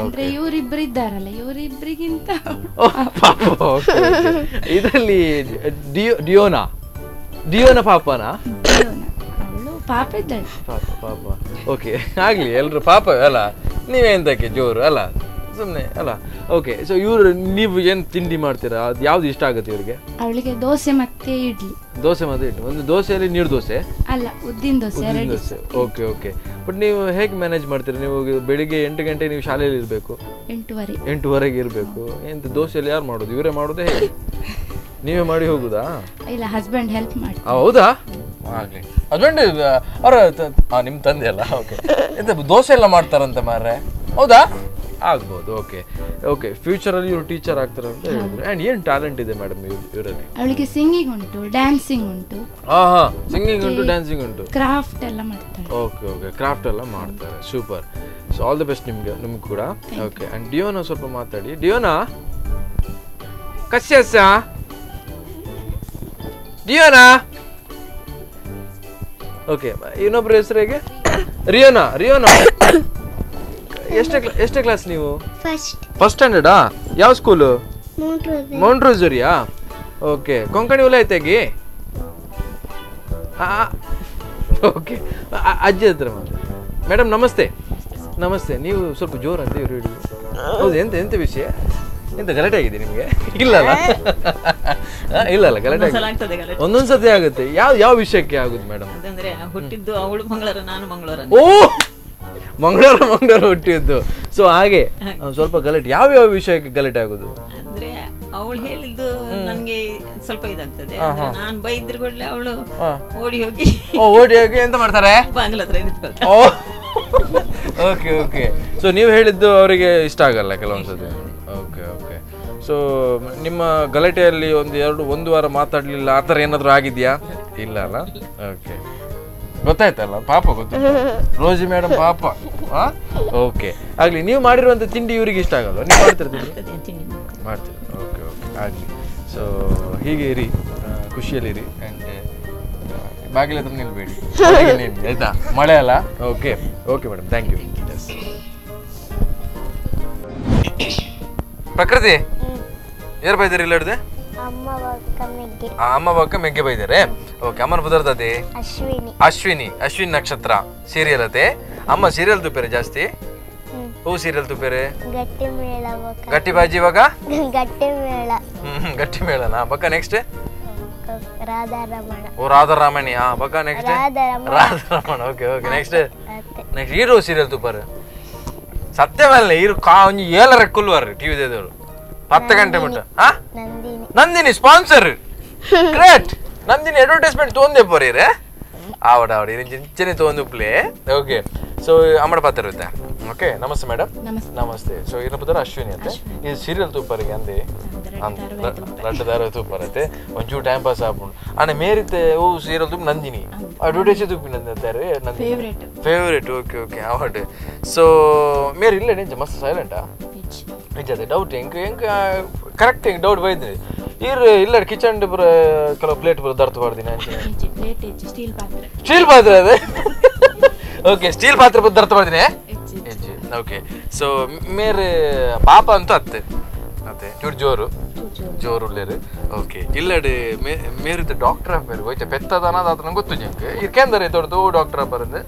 Speaker 4: ಅಂದ್ರೆ ಇವರಿಬ್ರು ಇದ್ದಾರಲ್ಲ ಇವರಿಬ್ರಿಗಿಂತ
Speaker 2: ಪಾಪ ಇದರಲ್ಲಿ ಡಿಯೋನಾ ಡಿಯೋನ ಪಾಪನಾ
Speaker 4: ಅವಳು ಪಾಪ ಇದ್ದಾಳೆ
Speaker 2: ಪಾಪ ಪಾಪ ಓಕೆ ಆಗ್ಲಿ ಎಲ್ರು ಪಾಪ ಅಲ್ಲ ನೀವೇಂತಕ್ಕೆ ಜೋರು ಅಲ್ಲ ಸುಮ್ಮನೆ ಅಲ್ಲ ಓಕೆ ಸೊ ಇವರು ನೀವು ಏನು ತಿಂಡಿ ಮಾಡ್ತೀರಾ ಅದು ಯಾವ್ದು ಇಷ್ಟ ಆಗುತ್ತೆ ಇವರಿಗೆ
Speaker 4: ಅವಳಿಗೆ ದೋಸೆ ಮತ್ತೆ ಇಡ್ಲಿ
Speaker 2: ದೋಸೆ ಮತ್ತೆ ಇಡ್ಲಿ ಒಂದು ದೋಸೆಯಲ್ಲಿ ನೀರು ದೋಸೆ
Speaker 4: ಅಲ್ಲ ಉದ್ದಿನ ದೋಸೆ
Speaker 2: ಉದ್ದಿನ ದೋಸೆ okay okay but ನೀವು ಹೇಗೆ ಮ್ಯಾನೇಜ್ ಮಾಡ್ತೀರಾ ನೀವು ಬೆಳಿಗ್ಗೆ 8 ಗಂಟೆ ನೀವು ಶಾಲೆಯಲ್ಲಿ ಇರಬೇಕು
Speaker 4: 8:30
Speaker 2: 8:30ಗೆ ಇರಬೇಕು ಎಂತ ದೋಸೆಯಲ್ಲಿ ಯಾರು ಮಾಡೋದು ಇವರೇ ಮಾಡೋದೇ ಹೇಗೆ ನೀವೇ ಮಾಡಿ ಹೋಗುದಾ
Speaker 4: ಇಲ್ಲ ಹಸ್ಬೆಂಡ್ ಹೆಲ್ಪ್ ಮಾಡಿ
Speaker 2: ಹೌದಾ ಆಗಲಿ ಹಸ್ಬೆಂಡ್ ಅವರ ನಿಮ್ಮ ತಂದೆ ಅಲ್ಲ ಓಕೆ ಎಂತ ದೋಸೆ ಎಲ್ಲ ಮಾಡ್ತಾರಂತೆ ಮಾರ್ರೆ ಹೌದಾ ಆಗ್ಬೋದು ಓಕೆ ಓಕೆ ಫ್ಯೂಚರಲ್ಲಿ ಇವರು ಟೀಚರ್ ಆಗ್ತಾರೆ ಅಂತ ಹೇಳಿದ್ರು ಆ್ಯಂಡ್ ಏನು ಟ್ಯಾಲೆಂಟ್ ಇದೆ ಮೇಡಮ್ ಇವರಲ್ಲಿ
Speaker 4: ಅವಳಿಗೆ ಸಿಂಗಿಂಗ್ ಉಂಟು ಡ್ಯಾನ್ಸಿಂಗ್ ಉಂಟು
Speaker 2: ಹಾಂ ಹಾಂ ಸಿಂಗಿಂಗ್ ಉಂಟು ಡ್ಯಾನ್ಸಿಂಗ್ ಉಂಟು
Speaker 4: ಕ್ರಾಫ್ಟ್ ಎಲ್ಲ ಮಾಡ್ತಾರೆ
Speaker 2: okay okay craft ಎಲ್ಲ ಮಾಡ್ತಾರೆ super so all the best ನಿಮಗೆ ನಿಮ್ಗೆ ಕೂಡ ಓಕೆ ಆ್ಯಂಡ್ ಡಿಯೋನ ಸ್ವಲ್ಪ ಮಾತಾಡಿ ಡಿಯೋನಾ ಕಶ್ಯಸ ಡಿಯೋನಾ ಓಕೆ ಇನ್ನೊಬ್ಬರ ಹೆಸರು ಹೇಗೆ ರಿಯೋನಾ ರಿಯೋನಾ ಎಷ್ಟೇ ಕ್ಲಾಸ್ ನೀವು ಫಸ್ಟ್ ಸ್ಟ್ಯಾಂಡರ್ಡಾ ಯಾವ ಸ್ಕೂಲು ಮೌಂಟ್ ರೋಸರಿಯಾ ಓಕೆ ಕೊಂಕಣಿ ಉಲಾಯ್ತಾಗಿ ಓಕೆ ಅಜ್ಜಿ ಹತ್ರ ಮೇಡಮ್ ನಮಸ್ತೆ ನಮಸ್ತೆ ನೀವು ಸ್ವಲ್ಪ ಜೋರು ಅಂತ ಇವ್ರು ಹೇಳಿ ಹೌದು ಎಂತ ಎಂತ ವಿಷಯ ಎಂತ ಗಲಾಟೆ ಆಗಿದೆ ನಿಮಗೆ ಇಲ್ಲಲ್ಲ ಇಲ್ಲ ಗಲಾಟೆ ಒಂದೊಂದು ಸತಿ ಆಗುತ್ತೆ ಯಾವ ಯಾವ ವಿಷಯಕ್ಕೆ ಆಗುದು ಮೇಡಮ್
Speaker 5: ಅಂದ್ರೆ ಹುಟ್ಟಿದ್ದು ಅವಳು ಮಂಗಳವಾರ ನಾನು ಮಂಗಳವಾರ
Speaker 2: ಓ ಮಂಗಳವಾರ ಮಂಗಳವಾರ ಹುಟ್ಟಿದ್ದು ಸೊ ಹಾಗೆ ಸ್ವಲ್ಪ ಗಲಾಟೆ ಯಾವ ಯಾವ ವಿಷಯಕ್ಕೆ ಗಲಾಟೆ ಆಗುದು
Speaker 5: ಅಂದ್ರೆ ಅವಳು ಹೇಳಿದ್ದು ನನ್ಗೆ ಸ್ವಲ್ಪ ಇದಾಗ್ತದೆ ನಾನು ಬೈದ್ರ ಕೂಡಲೇ ಅವಳು ಓಡಿ ಹೋಗಿ
Speaker 2: ಓಡಿ ಹೋಗಿ ಎಂತ ಮಾಡ್ತಾರೆ
Speaker 5: ಬಾಗಿಲ ಹತ್ರ ನಿಂತ್ಕೊಳ್ತಾರೆ
Speaker 2: okay okay so ನೀವು ಹೇಳಿದ್ದು ಅವರಿಗೆ ಇಷ್ಟ ಆಗಲ್ಲ ಕೆಲವೊಂದ್ಸತಿ okay okay so ನಿಮ್ಮ ಗಲಾಟೆಯಲ್ಲಿ ಒಂದು ವಾರ ಮಾತಾಡ್ಲಿಲ್ಲ ಆ ಥರ ಏನಾದರೂ ಆಗಿದೆಯಾ ಇಲ್ಲ ಅಲ್ಲ ಓಕೆ ಗೊತ್ತಾಯ್ತಲ್ಲ ಪಾಪ ಗೊತ್ತು ರೋಜಿ ಮೇಡಮ್ ಪಾಪ ಓಕೆ ಆಗಲಿ ನೀವು ಮಾಡಿರುವಂಥ ತಿಂಡಿ ಇವರಿಗೆ ಇಷ್ಟ ಆಗಲ್ವಾ ನೀವು ಮಾಡ್ತೀರಾ ತಿಂಡಿ ಮಾಡ್ತೀರಾ ಓಕೆ ಓಕೆ ಆಗಲಿ ಸೊ ಹೀಗೆ ಇರಿ ಖುಷಿಯಲ್ಲಿರಿ ಆ್ಯಂಡ್ ಬಾಗಿಲ ಹತ್ರ ನಿಲ್ಬೇಡಿ ನಿಲ್ಲಿ ಆಯ್ತಾ ಮಳೆ ಅಲ್ಲ okay okay madam thank you yes Prakruti ಯಾರು ಬೈದಾರೆ ಇಲ್ಲ ಹಿಡ್ದೆ ಅಮ್ಮ ಬಕ್ಕ ಮೆಗ್ಗೆ ಬೈದಾರೆ ಓಕೆ ಅಮ್ಮನ ಬುದರ್ದದೆ
Speaker 3: ಅಶ್ವಿನಿ
Speaker 2: ಅಶ್ವಿನಿ ಅಶ್ವಿನಿ ನಕ್ಷತ್ರ ಸೀರಿಯಲ್ ಅತೆ ಅಮ್ಮ ಸೀರಿಯಲ್ ತುಪ್ಪೇರೆ ಜಾಸ್ತಿ ಹೂ ಸೀರಿಯಲ್ ತುಪ್ಪೇರೆ
Speaker 3: ಗಟ್ಟಿ ಮೇಳ
Speaker 2: ಗಟ್ಟಿ ಬಾಜಿ ಇವಾಗ
Speaker 3: ಗಟ್ಟಿ ಮೇಳ
Speaker 2: ಗಟ್ಟಿ ಮೇಳನಾ ಬಕ್ಕ ನೆಕ್ಸ್ಟ್
Speaker 3: ರಾಧಾ ರಮಣ.
Speaker 2: ಓ ರಾಧಾ ರಮಣಿ. ಹಾ ಬಕ್ಕ next
Speaker 3: Radha Ramana.
Speaker 2: Radha Ramana. Okay okay next next hero serial ತೂಪರ್ ಸತ್ಯ ಮೇಲೆ ಇರು ಕಾ ಒಂಜಿ 7 ಕುಲ್ವಾರ್ ಟಿವಿ ದೇದವರು 10 ಗಂಟೆ ಮುಟ್ಟ. ಹಾ
Speaker 3: Nandini.
Speaker 2: Nandini sponsor. Great. Nandini advertisement ತೋಂದೆ ಪೋರಿರೆ ಆವಡ ಆವಡ ಇರಿಂಚನೆ ತೋಂದು ಪ್ಲೇ. ಓಕೆ ಸೊ ಅಮ್ಮಡ ಪಾತ್ರ ಇರುತ್ತೆ. ಓಕೆ ನಮಸ್ತೆ ಮೇಡಮ್. ನಮಸ್ತೆ. ಸೊ ಇನ್ನ ಪುತ್ರ ಅಶ್ವಿನಿ ಅಂತ ಈ ಸೀರಿಯಲ್ ತೂಪರಿಗೆ ಅಂದೆ ರಡ್ಡು ತೂಪರತ್ತೆ ಒಂಚೂರು ಟೈಮ್ ಪಾಸ್ ಆಪುಂಡು ಅಣ್ಣ ಮೇರಿತೆ ಓ ಸೀರಿಯಲ್ ತೂಪು ನಂದಿನಿ ಅಡ್ವರ್ಟೈಸ್ ತೂಪಿ ನಂದಿನಿ ಫೇವರೇಟ್. ಓಕೆ ಓಕೆ ಆವಡ್. ಸೊ ಮೇರಿ ಇಲ್ಲ ನಿಜ ಮಸ್ತ್ ಸೈಲೆಂಟಾ ನಿಜ ಅದೇ ಡೌಟ್ ಎಂಕ್ ಎಂಕ್ ಕರೆಕ್ಟ್ ಎಂಕ್ ಡೌಟ್ ಬೈದ್ರಿ ಈರ್ ಇಲ್ಲ ಕಿಚನ್ ಪೂರ ಕೆಲವು ಪ್ಲೇಟ್ ಪೂರ ದರ್ತು ಪಾಡ್ದಿನಿ ಸ್ಟೀಲ್ ಪಾತ್ರೆ ಅದೇ. ಓಕೆ ಸ್ಟೀಲ್ ಪಾತ್ರೆ ಪೂರ ದರ್ತು ಪಾಡ್ದಿನಿ. ಓಕೆ ಸೊ ಮೇರೆ ಪಾಪ ಅಂತೂ ಅತ್ತೆ ಅತ್ತೆ ಚೂರು ಜೋರು ಜೋರು ಉಳ್ಳೇರು. ಓಕೆ ಇಲ್ಲಡೆ ಮೇರಿದ ಡಾಕ್ಟರ್ ಆಪೇರು ಹೋಯ್ತೆ ಪೆತ್ತದನ ಅದಾತ ನಂಗೆ ಗೊತ್ತು ಜಂಕ್ ಇರ್ಕೆಂದರೆ ದೊಡ್ಡದು ಡಾಕ್ಟರ್ ಆಪರಂದೆ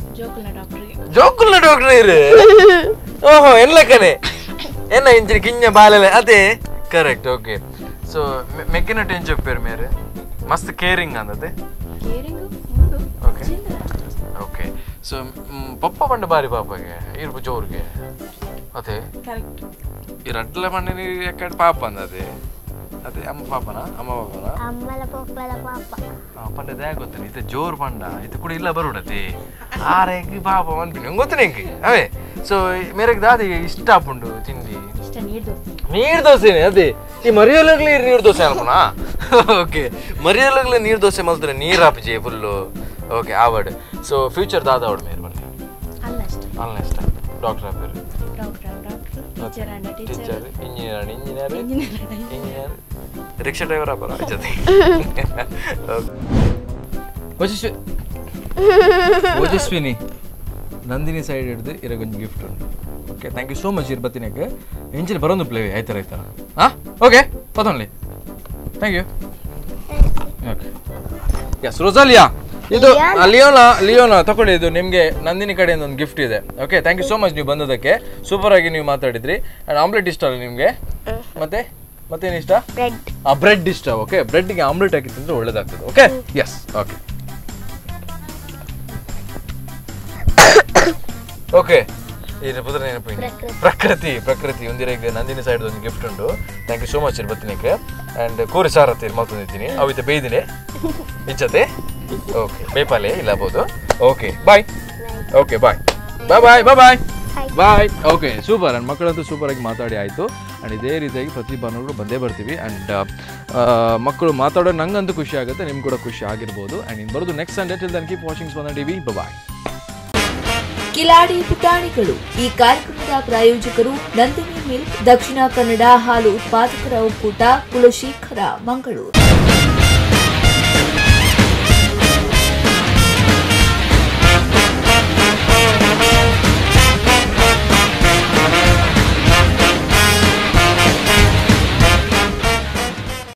Speaker 2: ಜೋಕುಲ್ನ ಡಾಕ್ಟರ್ ಇರು. ಓಹೋ ಎಲ್ಲಕ್ಕನೆ ಏನ ಇಂಚಿನ ಕಿಂಜ ಬಾಲೆಲೆ ಅದೇ ಕರೆಕ್ಟ್. ಓಕೆ ಸೊ ಮೆಕ್ಕಿನ ಟೆಂಚ್ ಪೇರು ಮೇರೆ ಮಸ್ತ್ ಕೇರಿಂಗ್ ಅಂದತೆ. ಓಕೆ ಓಕೆ ಸೊ ಪಪ್ಪ ಪಂಡ ಬಾರಿ ಪಾಪಗೆ ಇರ್ಬು ಜೋರ್ಗೆ ಅದೇ ಈ ರಡ್ಲ ಮಣ್ಣೆ ನೀರು ಯಾಕಡೆ ಪಾಪ ಅಂದದೆ ಅದೇ ಅಮ್ಮ ಪಾಪನ ಅಮ್ಮ ಪಾಪನ
Speaker 3: ಅಮ್ಮಲ ಪಪ್ಪಲ ಪಾಪ
Speaker 2: ಪಂಡ they ಗೊತ್ತಿಲ್ಲ ಇತ ಜೋರ್ ಪಂಡ ಇದು ಕೂಡ ಇಲ್ಲ ಬರುಡತಿ ಆರೆಗೆ ಪಾಪ ಅನ್ಪಿನಿ ಗೊತ್ತಿನ ಎಂಕ್ ಅವೇ. ಸೊ ಮೇರೆಗೆ ದಾದಿ ಇಷ್ಟ ಆಪುಂಡು ತಿಂಡಿ ನೀರು ದೋಸೆನೆ ಅದೇ ಈ ಮರಿಯೊಲಗ್ಲಿ ನೀರು ದೋಸೆ ಅನ್ಪುನಾ. ಓಕೆ ಮರಿಯೊಲಗ್ಲಿ ನೀರು ದೋಸೆ ಮಲ್ತಾರೆ ನೀರು ಆಪಜಿ ಫುಲ್ಲು. ಓಕೆ ಆವಡ್. ಸೊ ಫ್ಯೂಚರ್ ದಾದ ಅವಡ್ ಮೇರೆ ಬನ್ನಿ ಅಲ್ಲ ಇಷ್ಟ ಡಾಕ್ಟರ್ ಆಪೇರು teacher engineer engineer engineer rickshaw driver ಆಪರ ಜೊತೆ. ಓಜಸ್ವಿನಿ ನಂದಿನಿ ಸೈಡ್ ಹಿಡಿದು ಇರಗೊಂದು ಗಿಫ್ಟ್ ಉಂಟು. Okay thank you so much ಇರ್ ಬತ್ತಿನಕ್ಕೆ ಇಂಚಿನ ಬರೋದು ಪ್ಲೇ ಆಯ್ತಾರ ಆಯ್ತಾರ. ಹಾಂ ಓಕೆ ಪತೊನ್ಲಿ thank you. Okay yes Rosalia ಇದು ಲಿಯೋನಾ ಲಿಯೋನಾ ತಗೊಳ್ಳಿ ಇದು ನಿಮಗೆ ನಂದಿನಿ ಕಡೆಯಿಂದ ಒಂದು ಗಿಫ್ಟ್ ಇದೆ. Okay thank you so much ನೀವು ಬಂದದಕ್ಕೆ ಸೂಪರ್ ಆಗಿ ನೀವು ಮಾತಾಡಿದ್ರಿ. ಆ್ಯಂಡ್ ಆಮ್ಲೆಟ್ ಇಷ್ಟ ಅಲ್ಲ ನಿಮಗೆ? ಮತ್ತೆ ಮತ್ತೇನು ಇಷ್ಟ? ಬ್ರೆಡ್ ಇಷ್ಟ. ಓಕೆ ಬ್ರೆಡ್ಗೆ ಆಮ್ಲೆಟ್ ಹಾಕಿ ತಿಂದರೆ ಒಳ್ಳೇದಾಗ್ತದೆ. ಓಕೆ ಎಸ್ ಓಕೆ ಓಕೆ ಪ್ರಕೃತಿ ಪ್ರಕೃತಿ ಒಂದಿರ ನಂದಿನಿ ಸೈಡ್ ಒಂದು ಗಿಫ್ಟ್ ಉಂಟು. Thank you so much ಇರ್ ಬತ್ತಿನಕ್ಕೆ. ಆ್ಯಂಡ್ ಕೋರಿ ಸಾರತ್ತಿ ಮಲ್ತೊಂದಿದ್ದೀನಿ ಅವಿತ ಬೇಯ್ದಿನಿ ಇಚ್ಚತೆ. ಓಕೆ ಬೇಪಾಲೆ ಇಲ್ಲ ಬೋದು. Okay bye. Okay bye bye bye bye bye bye. Okay super. And ಮಕ್ಕಳಂತೂ ಸೂಪರಾಗಿ ಮಾತಾಡಿ ಆಯಿತು. ಆ್ಯಂಡ್ ಇದೇ ರೀತಿಯಾಗಿ ಪ್ರತಿ ಭಾನುವಾರ ಬಂದೇ ಬರ್ತೀವಿ. ಆ್ಯಂಡ್ ಮಕ್ಕಳು ಮಾತಾಡೋ ನಂಗಂತೂ ಖುಷಿ ಆಗುತ್ತೆ, ನಿಮ್ಗೆ ಕೂಡ ಖುಷಿ ಆಗಿರ್ಬೋದು. ಆ್ಯಂಡ್ ಇನ್ನು ಬರೋದು next Sunday. Till then keep watching Spandana TV. Bye.
Speaker 1: Kiladi ಪುಟಾಣಿಗಳು ಈ ಕಾರ್ಯಕ್ರಮದ ಪ್ರಾಯೋಜಕರು ನಂದಿನಿ ಮಿಲ್ಕ್, ದಕ್ಷಿಣ ಕನ್ನಡ ಹಾಲು ಉತ್ಪಾದಕರ ಒಕ್ಕೂಟ, ಕುಲಶೇಖರ, ಮಂಗಳೂರು.